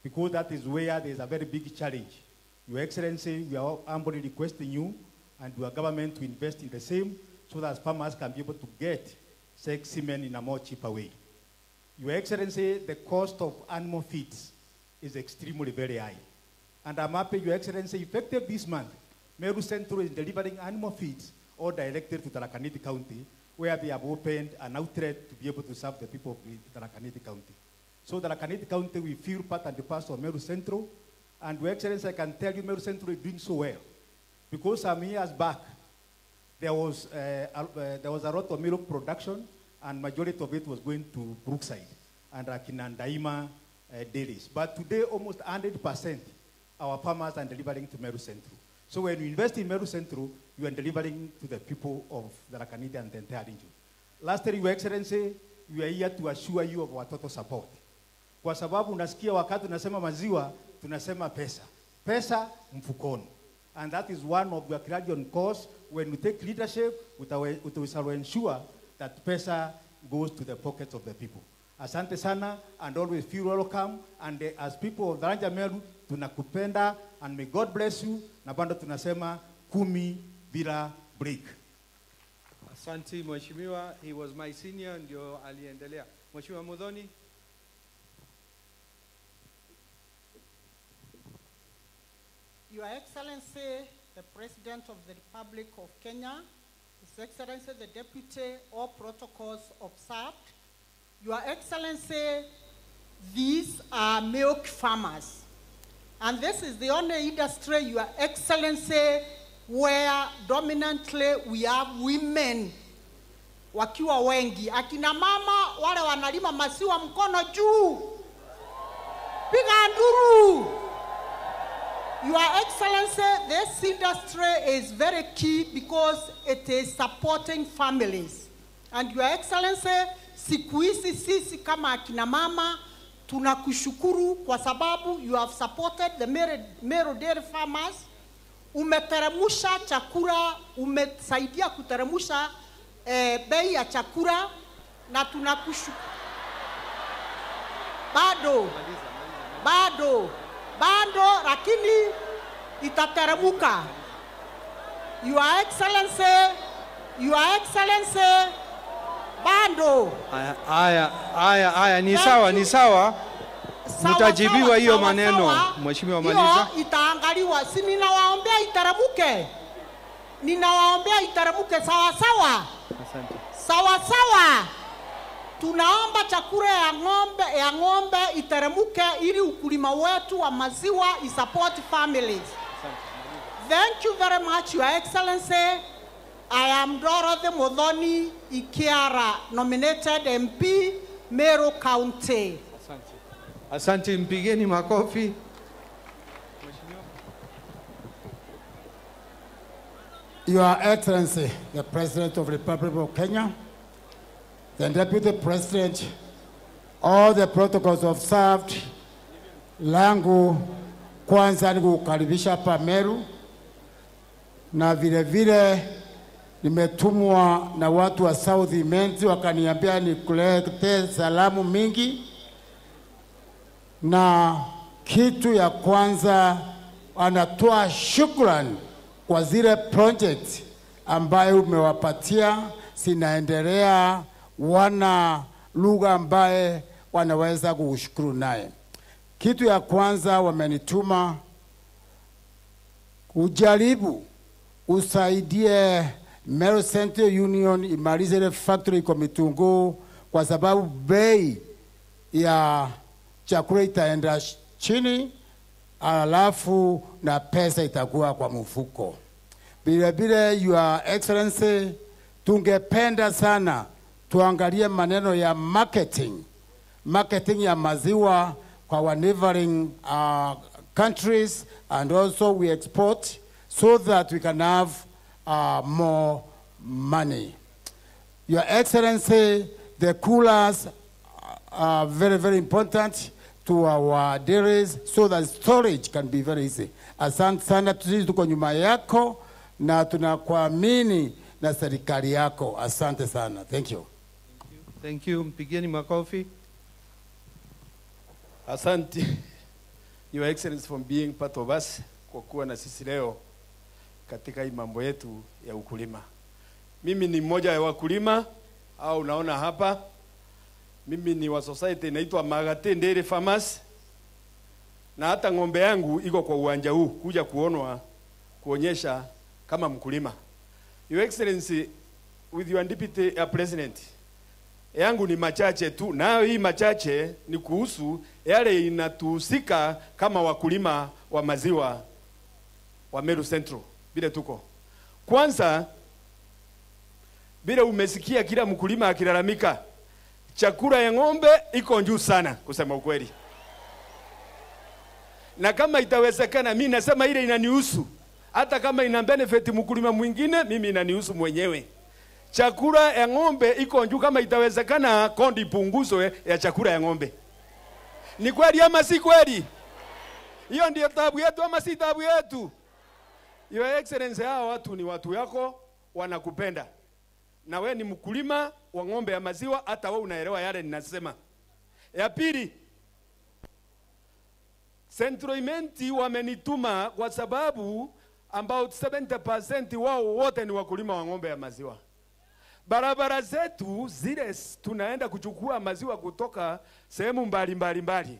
Speaker 7: because that is where there is a very big challenge. Your Excellency, we are humbly requesting you and your government to invest in the same so that farmers can be able to get sex semen in a more cheaper way. Your Excellency, the cost of animal feeds is extremely very high. And I'm happy, Your Excellency, effective this month, Meru Central is delivering animal feeds all directed to Tharaka Nithi County, where they have opened an outlet to be able to serve the people of Tharaka Nithi County. So Tharaka Nithi County, we feel part and parcel of Meru Central. And Your Excellency, I can tell you Meru Central is doing so well. Because some years back, there was a lot of milk production, and majority of it was going to Brookside and Akinandaima dairies. But today, almost 100% our farmers are delivering to Meru Central. So when you invest in Meru Central, you are delivering to the people of Tharaka Nithi and the entire region. Lastly, Your Excellency, we are here to assure you of our total support. Kwa sababu unasikia wakati tunasema maziwa, tunasema pesa. Pesa mfukoni. And that is one of the clarion calls. When we take leadership, we shall ensure that pesa goes to the pockets of the people. Asante sana, and always feel welcome. And as people of Tharanja Meru, tunakupenda, and may God bless you. Na bado tunasema 10 bila break.
Speaker 1: Asante Mheshimiwa, he was my senior, ndio aliendelea. Mheshimiwa Muthoni.
Speaker 8: Your Excellency, the President of the Republic of Kenya, His Excellency the Deputy, all protocols observed. Your Excellency, these are milk farmers. And this is the only industry, Your Excellency, where dominantly we have women wakiwa wengi. Akina mama wale wanalima maziwa mkono juu. Piga nduru. Your Excellency, this industry is very key because it is supporting families. And Your Excellency, siku hizi sisi kama akina mama tunakushukuru kwa sababu you have supported the Meru Dairy farmers. Umeteremusha chakula, umesaidia kuteremusha bei ya chakula na tunakushukuru. Bado, lakini itateremuka. Your Excellency, bado.
Speaker 1: Aya, ni sawa, ni sawa. Mtajibiwa hiyo maneno, Mheshimiwa, maliza.
Speaker 8: Hiyo itaangaliwa. Si ninawaombea itaramuke. Ninawaombea itaramuke sawa sawa.
Speaker 1: Asante.
Speaker 8: Sawa sawa. Tunaomba chakula ya ng'ombe itaramuke ili ukulima wetu wa maziwa isupport families. Thank you very much, Your Excellency. I am Dorothy Muthoni Ikiara, nominated MP, Meru County.
Speaker 1: Asante. Asante, mpigeni makofi.
Speaker 5: Your Excellency, the President of the Republic of Kenya, the Deputy President, all the protocols observed. Langu kwanza ni kukaribisha hapa Meru, na vile vile nimetumwa na watu wa South Imenti wakaniambia nikulete salamu mingi. Na kitu ya kwanza anatoa shukrani kwa zile project ambayo umewapatia zinaendelea, wana lugha ambaye wanaweza kushukuru naye. Kitu ya kwanza wamenituma ujaribu usaidie Meru Central Union imalize ile factory kwa Mitunguu, kwa sababu bei ya chakula itaenda chini, alafu na pesa itakuwa kwa mfuko. Vile vile, Your Excellency, tungependa sana tuangalie maneno ya marketing ya maziwa kwa our neighboring countries, and also we export so that we can have more money. Your Excellency, the coolers are very, very important to our dairies so that storage can be very easy. Asante sana, sisi tuko nyuma yako na tunakuamini na serikali yako. Asante sana. Thank you.
Speaker 1: Thank you. Mpigeni makofi.
Speaker 6: Asante, Your Excellency, for being part of us, kwa kuwa na sisi leo katika hii mambo yetu ya ukulima. Mimi ni mmoja ya wakulima au unaona hapa. Mimi ni wa society inaitwa Magate Dairy Farmers, na hata ng'ombe yangu iko kwa uwanja huu kuja kuonwa, kuonyesha kama mkulima. Your Excellency, with your deputy president, yangu ni machache tu, na hii machache ni kuhusu yale inatuhusika kama wakulima wa maziwa wa Meru Central bila tuko. Kwanza, bila umesikia kila mkulima akilalamika, chakula ya ng'ombe iko juu sana, kusema ukweli. Na kama itawezekana, mimi nasema ile inanihusu. Hata kama ina benefit mkulima mwingine, mimi inanihusu mwenyewe. Chakula ya ng'ombe iko juu, kama itawezekana kondi ipunguzwe ya chakula ya ng'ombe. Ni kweli ama si kweli? Hiyo ndio taabu yetu ama si taabu yetu? Your Excellency, hawa watu ni watu yako, wanakupenda. Na we ni mkulima wa ng'ombe ya maziwa, hata wewe unaelewa yale ninasema. Ya pili, Central Imenti wamenituma kwa sababu about 70% wao wote ni wakulima wa ng'ombe ya maziwa. Barabara zetu zile tunaenda kuchukua maziwa kutoka sehemu mbali mbali mbali.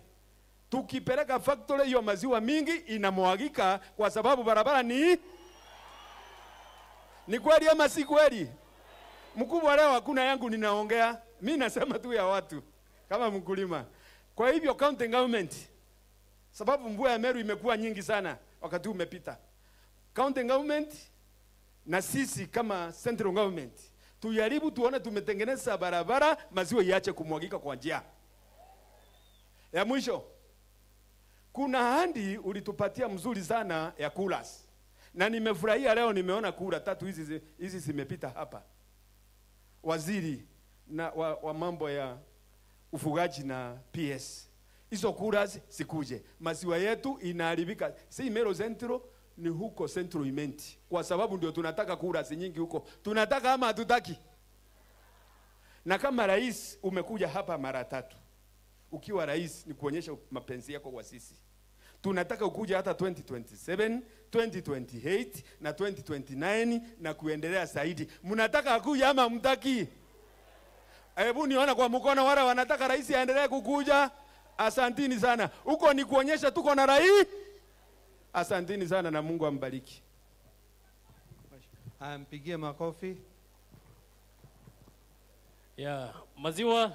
Speaker 6: Tukipeleka factory hiyo maziwa mingi inamwagika kwa sababu barabara ni kweli ama si kweli? Mkubwa, leo hakuna yangu ninaongea, mimi nasema tu ya watu kama mkulima. Kwa hivyo county government, sababu mvua ya Meru imekuwa nyingi sana wakati umepita, county government na sisi kama central government tujaribu tuone tumetengeneza barabara, maziwa iache kumwagika kwa njia. Ya mwisho, kuna handi ulitupatia mzuri sana ya coolers, na nimefurahia leo nimeona kula tatu hizi zimepita hapa. Waziri na wa mambo ya ufugaji na PS, hizo coolers sikuje, maziwa yetu inaharibika. Si Meru Central, ni huko Central Imenti, kwa sababu ndio tunataka kura nyingi huko. Tunataka ama hatutaki? Na kama rais umekuja hapa mara tatu, ukiwa rais ni kuonyesha mapenzi yako kwa sisi. Tunataka ukuja hata 2027, 2028 na 2029 na kuendelea zaidi. Mnataka akuja ama mtaki? Hebu niona kwa mkono wale wanataka rais aendelee kukuja. Asantini sana. Huko ni kuonyesha tuko na rais. Asantini sana na Mungu ambariki.
Speaker 1: Ampigie makofi.
Speaker 9: Yeah, maziwa.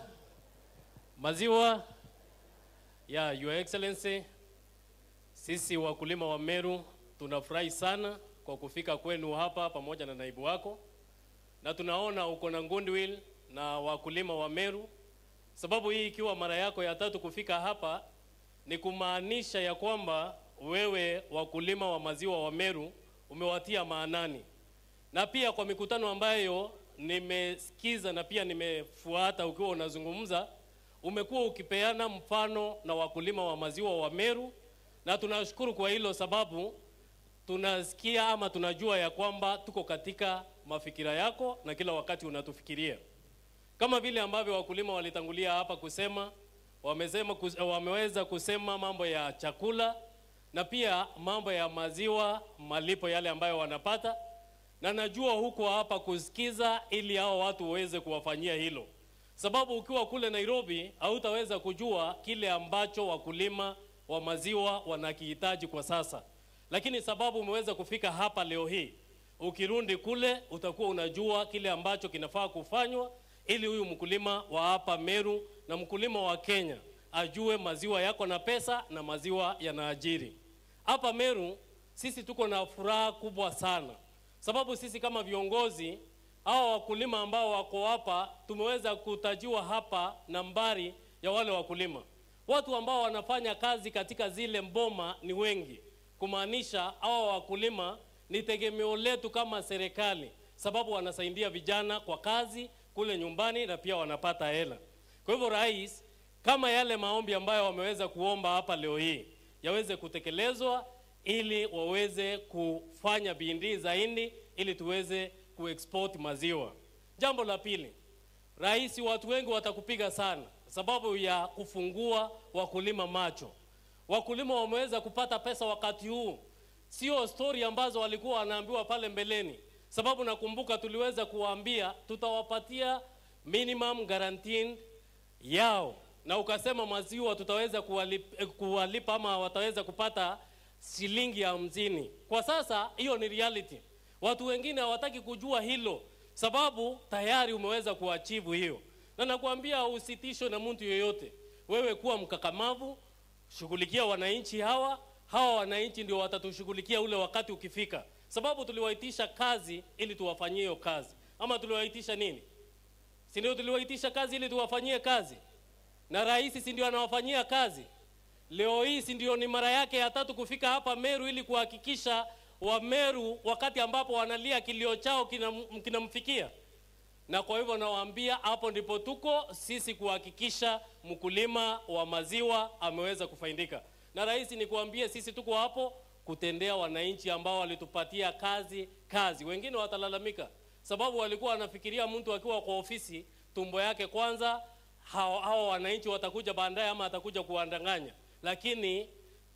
Speaker 9: Maziwa. Yeah, Your Excellency, sisi wakulima wa Meru tunafurahi sana kwa kufika kwenu hapa pamoja na naibu wako, na tunaona uko na goodwill na wakulima wa Meru, sababu hii ikiwa mara yako ya tatu kufika hapa ni kumaanisha ya kwamba wewe wakulima wa maziwa wa Meru umewatia maanani. Na pia kwa mikutano ambayo nimesikiza na pia nimefuata ukiwa unazungumza, umekuwa ukipeana mfano na wakulima wa maziwa wa Meru, na tunashukuru kwa hilo, sababu tunasikia ama tunajua ya kwamba tuko katika mafikira yako na kila wakati unatufikiria. Kama vile ambavyo wakulima walitangulia hapa kusema, wameweza kusema mambo ya chakula na pia mambo ya maziwa, malipo yale ambayo wanapata, na najua huko hapa kusikiza ili hao watu waweze kuwafanyia hilo. Sababu ukiwa kule Nairobi hautaweza kujua kile ambacho wakulima wa maziwa wanakihitaji kwa sasa. Lakini sababu umeweza kufika hapa leo hii, ukirundi kule utakuwa unajua kile ambacho kinafaa kufanywa ili huyu mkulima wa hapa Meru na mkulima wa Kenya ajue maziwa yako na pesa na maziwa yanaajiri. Hapa Meru sisi tuko na furaha kubwa sana, sababu sisi kama viongozi hao wakulima ambao wako hapa tumeweza kutajiwa hapa nambari ya wale wakulima. Watu ambao wanafanya kazi katika zile mboma ni wengi, kumaanisha hao wakulima ni tegemeo letu kama serikali, sababu wanasaidia vijana kwa kazi kule nyumbani na pia wanapata hela. Kwa hivyo rais, kama yale maombi ambayo wameweza kuomba hapa leo hii yaweze kutekelezwa ili waweze kufanya bidii zaidi ili tuweze kuexport maziwa. Jambo la pili, rais, watu wengi watakupiga sana sababu ya kufungua wakulima macho. Wakulima wameweza kupata pesa wakati huu, sio story ambazo walikuwa wanaambiwa pale mbeleni. Sababu nakumbuka tuliweza kuwaambia tutawapatia minimum guarantee yao, na ukasema maziwa tutaweza kuwalipa ama wataweza kupata shilingi 50. Kwa sasa hiyo ni reality. Watu wengine hawataki kujua hilo, sababu tayari umeweza kuachieve hiyo. Na nakwambia usitishwe na mtu yeyote. Wewe kuwa mkakamavu, shughulikia wananchi hawa. Hawa wananchi ndio watatushughulikia ule wakati ukifika. Sababu tuliwaitisha kazi ili tuwafanyie hiyo kazi. Ama tuliwaitisha nini? Si ndio tuliwaitisha kazi ili tuwafanyie kazi? Na rais si ndio anawafanyia kazi? Leo hii si ndio ni mara yake ya tatu kufika hapa Meru ili kuhakikisha wa Meru wakati ambapo wanalia kilio chao kinamfikia. Na kwa hivyo nawaambia hapo ndipo tuko sisi kuhakikisha mkulima wa maziwa ameweza kufaidika. Na rais, nikuambie sisi tuko hapo kutendea wananchi ambao walitupatia kazi. Wengine watalalamika sababu walikuwa wanafikiria mtu akiwa kwa ofisi tumbo yake kwanza, hao wananchi watakuja baadaye ama atakuja kuwadanganya. Lakini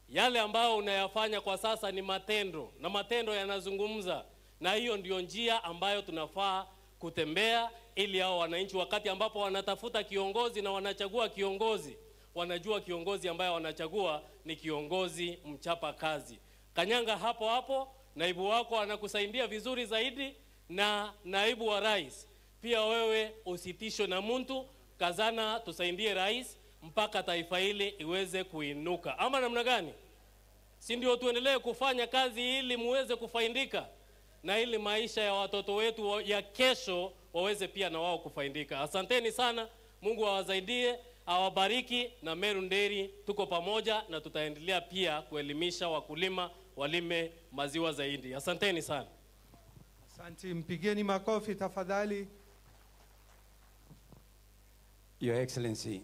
Speaker 9: yale ambayo unayafanya kwa sasa ni matendo, na matendo yanazungumza, na hiyo ndio njia ambayo tunafaa kutembea ili hao wananchi wakati ambapo wanatafuta kiongozi na wanachagua kiongozi, wanajua kiongozi ambaye wanachagua ni kiongozi mchapa kazi. Kanyanga hapo hapo, naibu wako anakusaidia vizuri zaidi, na naibu wa rais pia. Wewe usitishwe na mtu, kazana tusaidie rais mpaka taifa hili iweze kuinuka. Ama namna gani? Si ndio tuendelee kufanya kazi ili muweze kufaidika, na ili maisha ya watoto wetu ya kesho waweze pia na wao kufaidika. Asanteni sana, Mungu awasaidie, awabariki, na Meru Nderi tuko pamoja na tutaendelea pia kuelimisha wakulima walime maziwa zaidi. Asanteni sana.
Speaker 1: Asante, mpigeni makofi tafadhali.
Speaker 10: Your Excellency,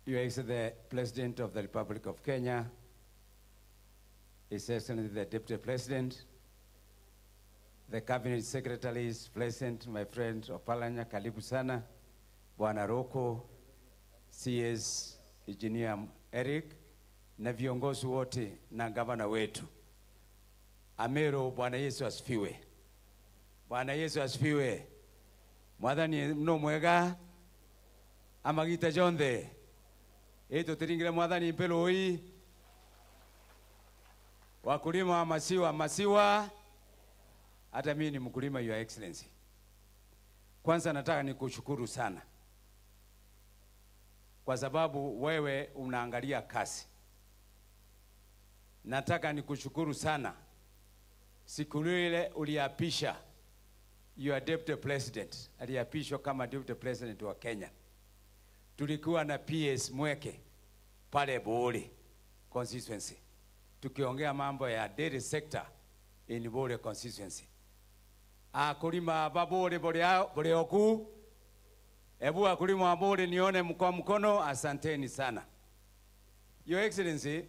Speaker 10: Your Excellency the President of the Republic of Kenya, His Excellency the Deputy President, the Cabinet Secretaries present, my friend Oparanya, karibu sana, Bwana Roko, CS Engineer Eric, na viongozi wote na gavana wetu. Amero, Bwana Yesu asifiwe. Bwana Yesu asifiwe. Mwathani no mwega amagita jonthe itutiringire mwathani mpeloi. Wakulima wa masiwa, masiwa. Hata mimi ni mkulima, Your Excellency. Kwanza nataka nikushukuru sana kwa sababu wewe unaangalia kasi. Nataka nikushukuru sana. Siku ile uliapisha your Deputy President, aliapishwa kama Deputy President wa Kenya. Tulikuwa na PS Mweke pale Bole constituency, tukiongea mambo ya dairy sector in Bole constituency. Akulima ba Bole bole oku. Ebu akulima wa Bole nione mkono mkono, asanteni sana. Your Excellency,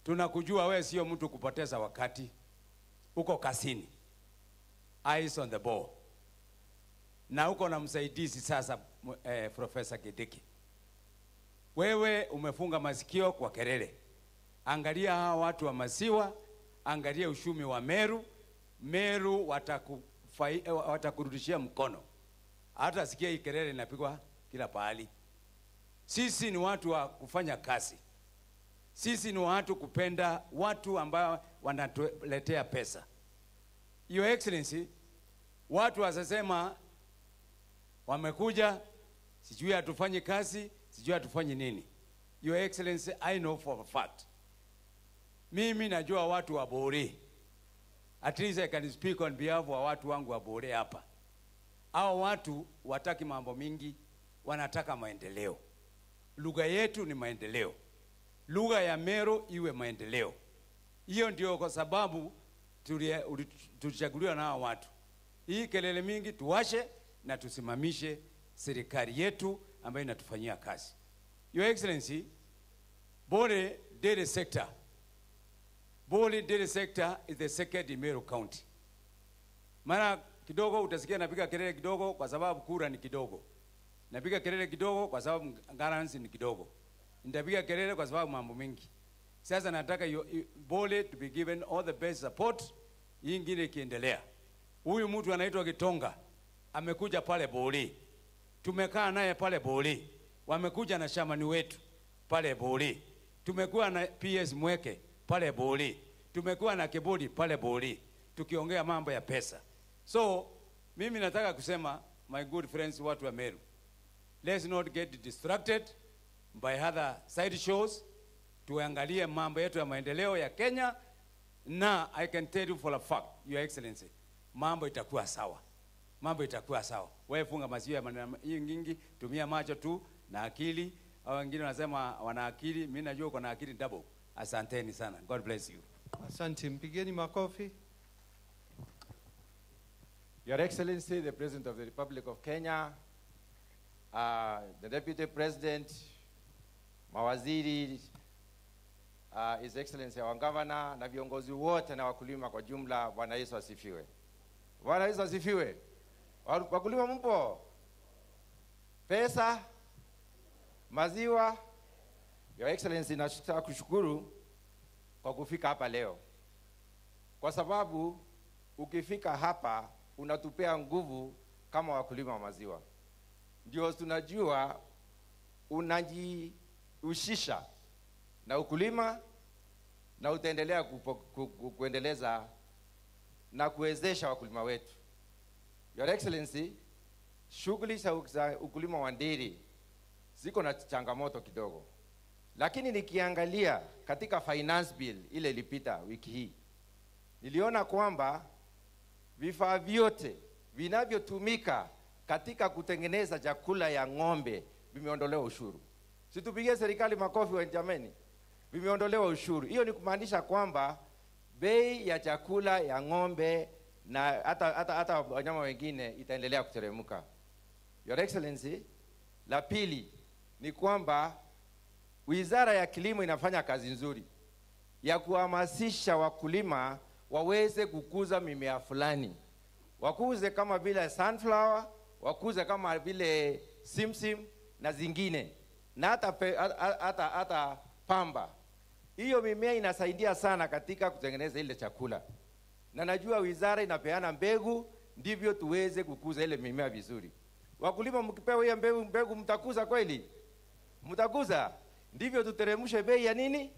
Speaker 10: tunakujua wewe sio mtu kupoteza wakati. Uko kasini, eyes on the ball. Na uko na msaidizi sasa, Professor Kindiki. Wewe umefunga masikio kwa kelele. Angalia hawa watu wa masiwa, angalia ushumi wa Meru. Meru watakurudishia mkono. Hata sikia hii kelele inapigwa kila pahali. Sisi ni watu wa kufanya kazi. Sisi ni watu kupenda watu ambao wanatuletea pesa. Your Excellency, watu wasasema wamekuja, sijui hatufanye kazi, sijui hatufanye nini. Your Excellency, I know for a fact. Mimi najua watu wa Bore. At least I can speak on behalf wa watu wangu wa Bore hapa. Hao watu wataki mambo mingi, wanataka maendeleo. Lugha yetu ni maendeleo. Lugha ya Meru iwe maendeleo. Hiyo ndio kwa sababu tulichaguliwa na hao watu. Hii kelele mingi tuwashe na tusimamishe serikali yetu ambayo inatufanyia kazi. Your Excellency, Bole Dairy Sector. Bole Dairy Sector is the second in Meru County. Mara kidogo utasikia napiga kelele kidogo kwa sababu kura ni kidogo. Napiga kelele kidogo kwa sababu garansi ni kidogo. Nitapiga kelele kwa sababu mambo mengi. Sasa nataka Bole to be given all the best support. Hii ingine ikiendelea. Huyu mtu anaitwa Gitonga amekuja pale Bole. Tumekaa naye pale Bole. Wamekuja na shamani wetu pale Bole. Tumekuwa na PS Mweke pale Bole. Tumekuwa na Kibodi pale Bole. Tukiongea mambo ya pesa. So mimi nataka kusema, my good friends, watu wa Meru, let's not get distracted by other side shows. Tuangalie mambo yetu ya maendeleo ya Kenya, na I can tell you for a fact, Your Excellency, mambo itakuwa sawa. Mambo itakuwa sawa. Wewe funga masikio ya maneno hii nyingi, tumia macho tu na akili. Hao wengine wanasema wana akili, mimi najua uko na akili double. Asanteni sana. God bless you.
Speaker 1: Asante, mpigeni makofi.
Speaker 3: Your Excellency, the President of the Republic of Kenya, the Deputy President, mawaziri, His Excellency our Governor, na viongozi wote na wakulima kwa jumla, Bwana Yesu asifiwe. Bwana Yesu asifiwe. Wakulima mpo? Pesa, maziwa. Your Excellency, nataka kushukuru kwa kufika hapa leo. Kwa sababu ukifika hapa unatupea nguvu kama wakulima wa maziwa. Ndio tunajua unajihusisha na ukulima na utaendelea kuendeleza na kuwezesha wakulima wetu. Your Excellency, shughuli za ukulima wa ndiri ziko na changamoto kidogo. Lakini nikiangalia katika finance bill ile ilipita wiki hii, niliona kwamba vifaa vyote vinavyotumika katika kutengeneza chakula ya ng'ombe vimeondolewa ushuru. Situpigie serikali makofi wa jameni. Vimeondolewa ushuru. Hiyo ni kumaanisha kwamba bei ya chakula ya ng'ombe na hata wanyama wengine itaendelea kuteremka. Your Excellency, la pili ni kwamba Wizara ya Kilimo inafanya kazi nzuri. ya kuhamasisha wakulima waweze kukuza mimea fulani. Wakuze kama vile sunflower, wakuze kama vile simsim na zingine, na hata pamba. Hiyo mimea inasaidia sana katika kutengeneza ile chakula. Na najua wizara inapeana mbegu, ndivyo tuweze kukuza ile mimea vizuri. Wakulima mkipewa hiyo mbegu mtakuza kweli? Mtakuza? Ndivyo tuteremshe bei ya nini?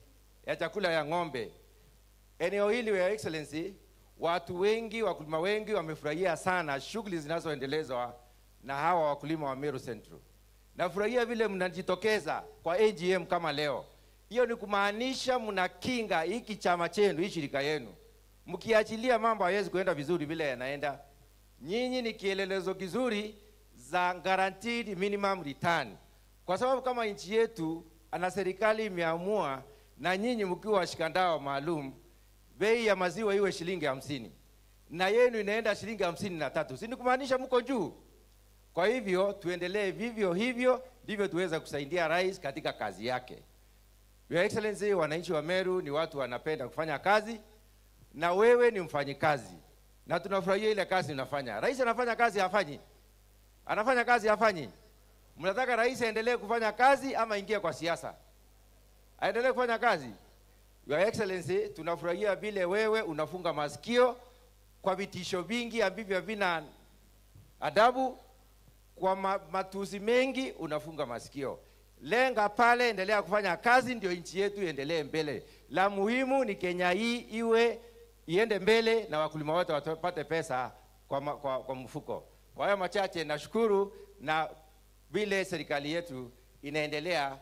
Speaker 3: Ya chakula ya ng'ombe. Eneo hili, Your Excellency, watu wengi, wakulima wengi wamefurahia sana shughuli zinazoendelezwa na hawa wakulima wa Meru Central. Nafurahia vile mnajitokeza kwa AGM kama leo. Hiyo ni kumaanisha mnakinga hiki chama chenu, hii shirika yenu. Mkiachilia mambo hayawezi kuenda vizuri vile yanaenda. Nyinyi ni kielelezo kizuri za guaranteed minimum return. Kwa sababu kama nchi yetu ana serikali imeamua, na nyinyi mkiwa washikandao maalum, bei ya maziwa iwe shilingi 50 na yenu inaenda shilingi 53. Si ni kumaanisha mko juu? Kwa hivyo tuendelee vivyo hivyo, ndivyo tuweza kusaidia rais katika kazi yake. Your Excellency, wananchi wa Meru ni watu wanapenda kufanya kazi, na wewe ni mfanyikazi, na tunafurahia ile kazi unafanya. Rais anafanya kazi, hafanyi? Anafanya kazi, hafanyi? Mnataka rais aendelee kufanya kazi ama ingie kwa siasa? Aendelee kufanya kazi. Your Excellency, tunafurahia vile wewe unafunga masikio kwa vitisho vingi ambavyo havina adabu, kwa matusi mengi unafunga masikio. Lenga pale, endelea kufanya kazi ndio nchi yetu iendelee mbele. La muhimu ni Kenya hii iwe iende mbele na wakulima wote wapate pesa kwa mfuko. Kwa hayo machache nashukuru, na vile serikali yetu inaendelea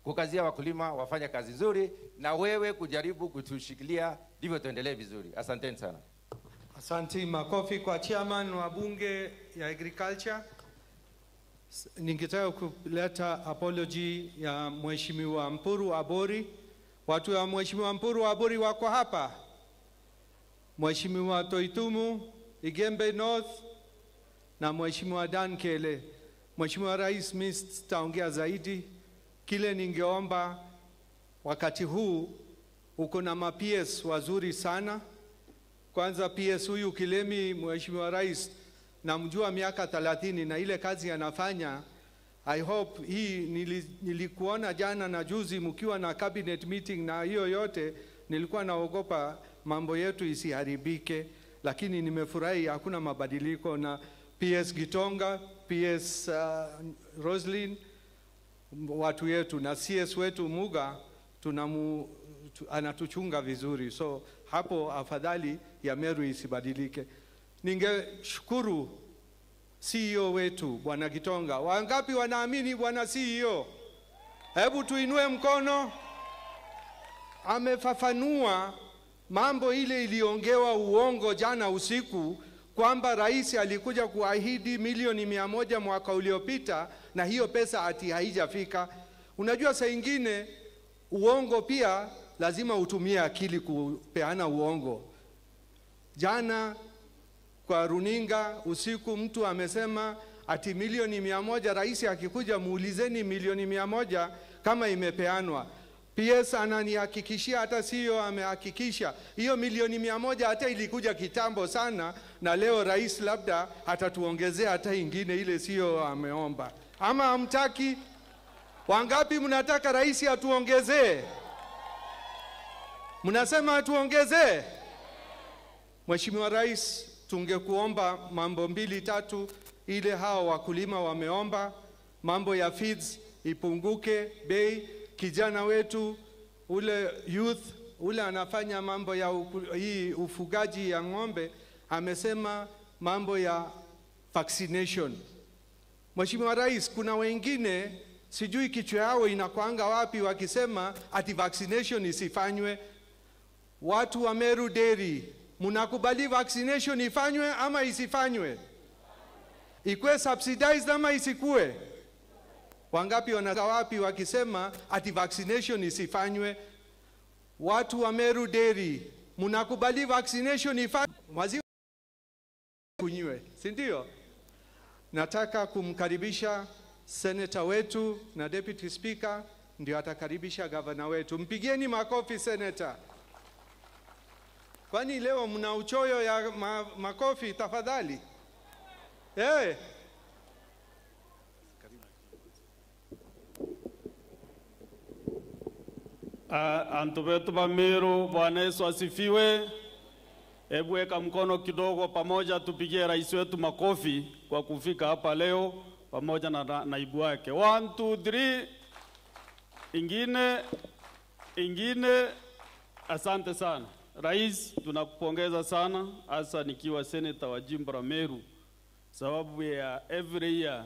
Speaker 3: kukazia wakulima wafanye kazi nzuri, na wewe kujaribu kutushikilia ndivyo tuendelee vizuri. Asanteni sana.
Speaker 1: Asante. Makofi kwa chairman wa bunge ya agriculture. Ningetaka kuleta apology ya Mheshimiwa Mpuru Abori. Watu wa Mheshimiwa Mpuru Abori wako hapa. Mheshimiwa Toitumu, Igembe North, na Mheshimiwa Dan Kele. Mheshimiwa Rais, mimi sitaongea zaidi. Kile ningeomba wakati huu, uko na ma PS wazuri sana. Kwanza PS huyu Kilemi, Mheshimiwa Rais, namjua miaka 30 na ile kazi anafanya. I hope hii nilikuona jana na juzi mkiwa na cabinet meeting na hiyo yote, nilikuwa naogopa mambo yetu isiharibike, lakini nimefurahi hakuna mabadiliko. Na PS Gitonga, PS Roslyn, watu yetu, na CS wetu Muga anatuchunga vizuri. So hapo afadhali ya Meru isibadilike. Ningeshukuru CEO wetu Bwana Gitonga. Wangapi wanaamini Bwana CEO? Hebu tuinue mkono. Amefafanua mambo ile iliongewa uongo jana usiku kwamba rais alikuja kuahidi milioni 100 mwaka uliopita na hiyo pesa ati haijafika. Unajua saa ingine uongo pia lazima utumie akili kupeana uongo. Jana kwa runinga usiku mtu amesema ati milioni 100, rais akikuja muulizeni milioni 100 kama imepeanwa. PS ananihakikishia, hata sio amehakikisha hiyo milioni 100 hata ilikuja kitambo sana, na leo rais labda atatuongezea hata ingine ile sio ameomba. Ama hamtaki? Wangapi mnataka rais atuongezee? Mnasema atuongezee? Mheshimiwa Rais, tungekuomba mambo 2-3 ile hao wakulima wameomba. Mambo ya feeds ipunguke bei. Kijana wetu ule youth ule anafanya mambo ya hii ufugaji ya ng'ombe amesema mambo ya vaccination. Mheshimiwa Rais, kuna wengine sijui kichwa yao inakuanga wapi wakisema ati vaccination isifanywe. Watu wa Meru Dairy, mnakubali vaccination ifanywe ama isifanywe? Ikue subsidized ama isikue? Wangapi wapi wakisema ati vaccination isifanywe? Watu wa Meru Dairy, mnakubali vaccination ifanywe? Maziwa kunywe, si ndio? Nataka kumkaribisha senator wetu na deputy speaker ndio atakaribisha gavana wetu. Mpigieni makofi senator. Kwani leo mna uchoyo ya makofi tafadhali? Hey.
Speaker 11: Antu wetu wa Meru, Bwana Yesu asifiwe. Hebu weka mkono kidogo pamoja tupigie rais wetu makofi kwa kufika hapa leo pamoja na naibu wake. 1 2 3. Ingine ingine. Asante sana Rais, tunakupongeza sana hasa nikiwa senator wa jimbo la Meru, sababu ya every year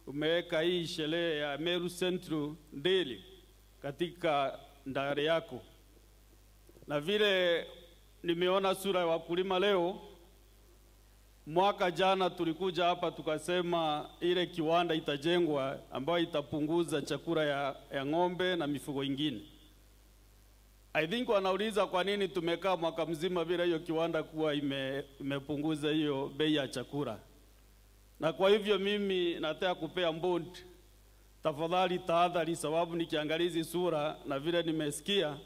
Speaker 11: umeweka hii sherehe ya Meru Central Daily katika ndari yako. Na vile nimeona sura ya wakulima leo, mwaka jana tulikuja hapa tukasema ile kiwanda itajengwa ambayo itapunguza chakula ya ng'ombe na mifugo ingine. I think wanauliza kwa nini tumekaa mwaka mzima bila hiyo kiwanda kuwa imepunguza hiyo bei ya chakula. Na kwa hivyo mimi nataka kupea board tafadhali tahadhari, sababu nikiangalia hizi sura na vile nimesikia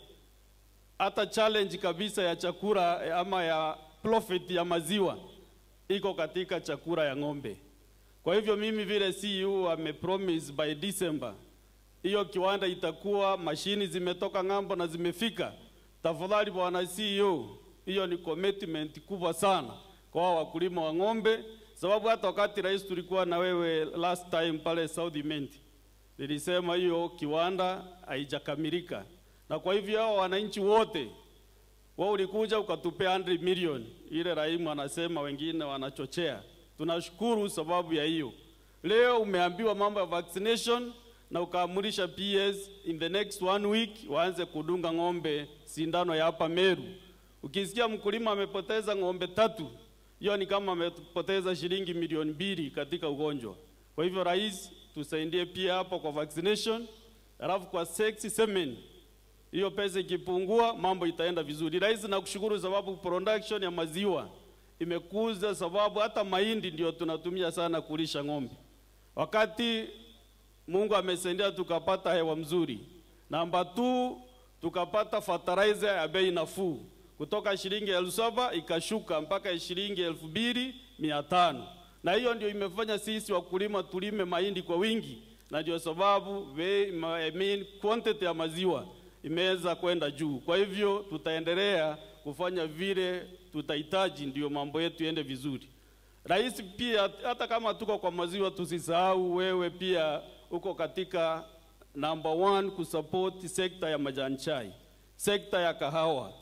Speaker 11: hata challenge kabisa ya chakula ama ya profit ya maziwa iko katika chakula ya ng'ombe. Kwa hivyo mimi vile CEO amepromise by December hiyo kiwanda itakuwa mashini zimetoka ng'ambo na zimefika. Tafadhali bwana CEO, hiyo ni commitment kubwa sana kwa wakulima wa ng'ombe, sababu hata wakati rais tulikuwa na wewe last time pale South Imenti, nilisema hiyo kiwanda haijakamilika. Na kwa hivyo hao wananchi wote wao ulikuja ukatupea 100 million, ile Raimu anasema wengine wanachochea. Tunashukuru sababu ya hiyo. Leo umeambiwa mambo ya vaccination na ukaamurisha PS in the next 1 week waanze kudunga ng'ombe sindano ya hapa Meru. Ukisikia mkulima amepoteza ng'ombe 3, hiyo ni kama amepoteza shilingi milioni 2 katika ugonjwa. Kwa hivyo rais, tusaidie pia hapo kwa vaccination, alafu kwa sex semen. Hiyo pesa ikipungua mambo itaenda vizuri. Rais, nakushukuru sababu production ya maziwa imekuza, sababu hata mahindi ndio tunatumia sana kulisha ng'ombe. Wakati Mungu amesaidia tukapata hewa mzuri. Namba 2, tukapata fertilizer ya bei nafuu. Kutoka shilingi 7,000 ikashuka mpaka shilingi 2,500. Na hiyo ndio imefanya sisi wakulima tulime mahindi kwa wingi. Na ndio sababu quantity ya maziwa imeweza kwenda juu. Kwa hivyo tutaendelea kufanya vile tutahitaji ndio mambo yetu yende vizuri. Rais, pia hata kama tuko kwa maziwa tusisahau wewe pia uko katika number 1 kusupport sekta ya majani chai, sekta ya kahawa,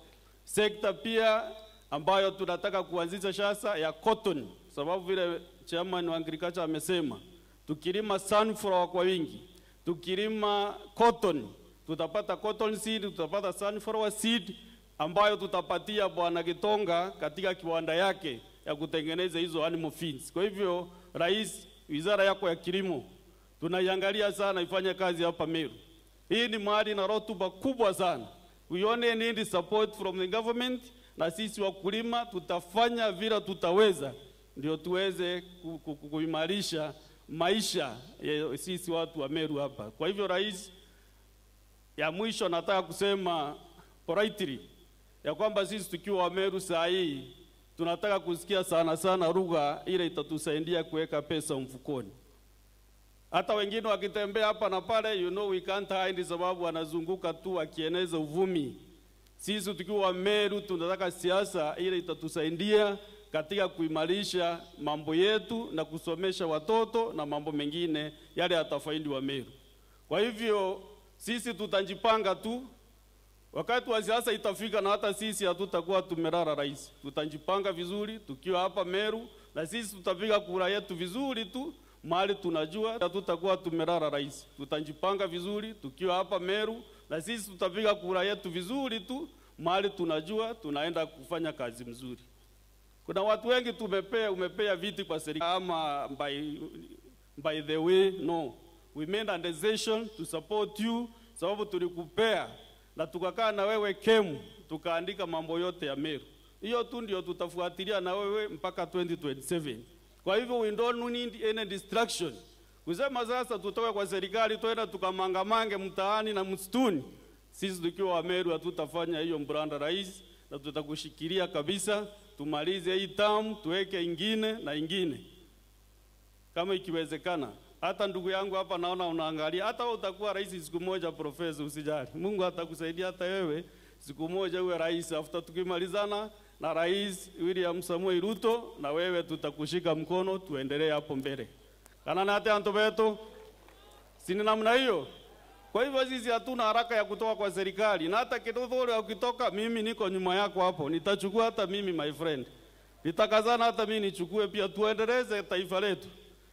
Speaker 11: sekta pia ambayo tunataka kuanzisha sasa ya cotton, sababu vile chairman wa agriculture amesema tukilima sunflower kwa wingi, tukilima cotton, tutapata cotton seed, tutapata sunflower seed ambayo tutapatia Bwana Gitonga katika kiwanda yake ya kutengeneza hizo animal feeds. Kwa hivyo rais, wizara yako ya kilimo tunaiangalia sana ifanye kazi hapa Meru. Hii ni mahali na rotuba kubwa sana. We only need support from the government, na sisi wakulima tutafanya vile tutaweza ndio tuweze kuimarisha maisha ya sisi watu wa Meru hapa. Kwa hivyo rais, ya mwisho nataka kusema politely ya kwamba sisi tukiwa wa Meru saa hii tunataka kusikia sana sana lugha ile itatusaidia kuweka pesa mfukoni. Hata wengine wakitembea hapa na pale, you know we can't hide, sababu wanazunguka tu wakieneza uvumi. Sisi tukiwa Meru tunataka siasa ile itatusaidia katika kuimarisha mambo yetu na kusomesha watoto na mambo mengine yale yatafaidi wa Meru. Kwa hivyo sisi tutajipanga tu. Wakati wa siasa itafika na hata sisi hatutakuwa tumelala rais. Tutajipanga vizuri tukiwa hapa Meru na sisi tutapiga kura yetu vizuri tu mahali tunajua hatutakuwa tumelala rais. Tutajipanga vizuri tukiwa hapa Meru na sisi tutapiga kura yetu vizuri tu mahali tunajua tunaenda kufanya kazi mzuri. Kuna watu wengi umepea viti kwa serikali ama by the way, no. We made a decision to support you sababu tulikupea na tukakaa na wewe kemu tukaandika mambo yote ya Meru. Hiyo tu ndio tutafuatilia na wewe mpaka 2027. Kwa hivyo we don't need any distraction. Kusema sasa tutoke kwa serikali twende tukamangamange mtaani na msituni, sisi tukiwa Wameru hatutafanya hiyo mbranda rais, na tutakushikilia kabisa, tumalize hii term, tuweke ingine na ingine kama ikiwezekana. Hata ndugu yangu hapa naona unaangalia, hata wewe utakuwa rais siku moja, profesa, usijali. Mungu atakusaidia hata wewe siku moja uwe rais. After tukimalizana na Rais William Samoei Ruto, na wewe tutakushika mkono, tuendelee hapo mbele. Kana na hata antobeto sini namna hiyo. Kwa hivyo sisi hatuna haraka ya kutoka kwa serikali, na hata kidogo ukitoka, mimi niko nyuma yako hapo, nitachukua hata mimi my friend, nitakazana hata mimi nichukue pia, tuendeleze taifa letu.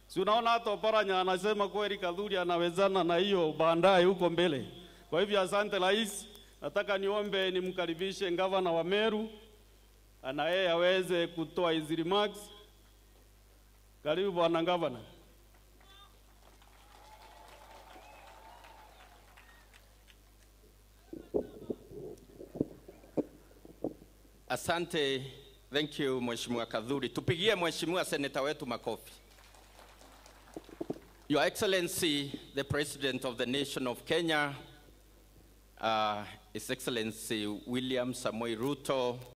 Speaker 11: Si unaona hata Oparanya anasema kweli Kathuri anawezana na hiyo baadaye huko mbele. Kwa hivyo asante rais, nataka niombe nimkaribishe gavana wa Meru na yeye aweze kutoa hizi remarks. Karibu bwana gavana.
Speaker 12: Asante, thank you Mheshimiwa Kathuri. Tupigie Mheshimiwa seneta wetu makofi. Your Excellency, the President of the Nation of Kenya, His Excellency William Samoei Ruto,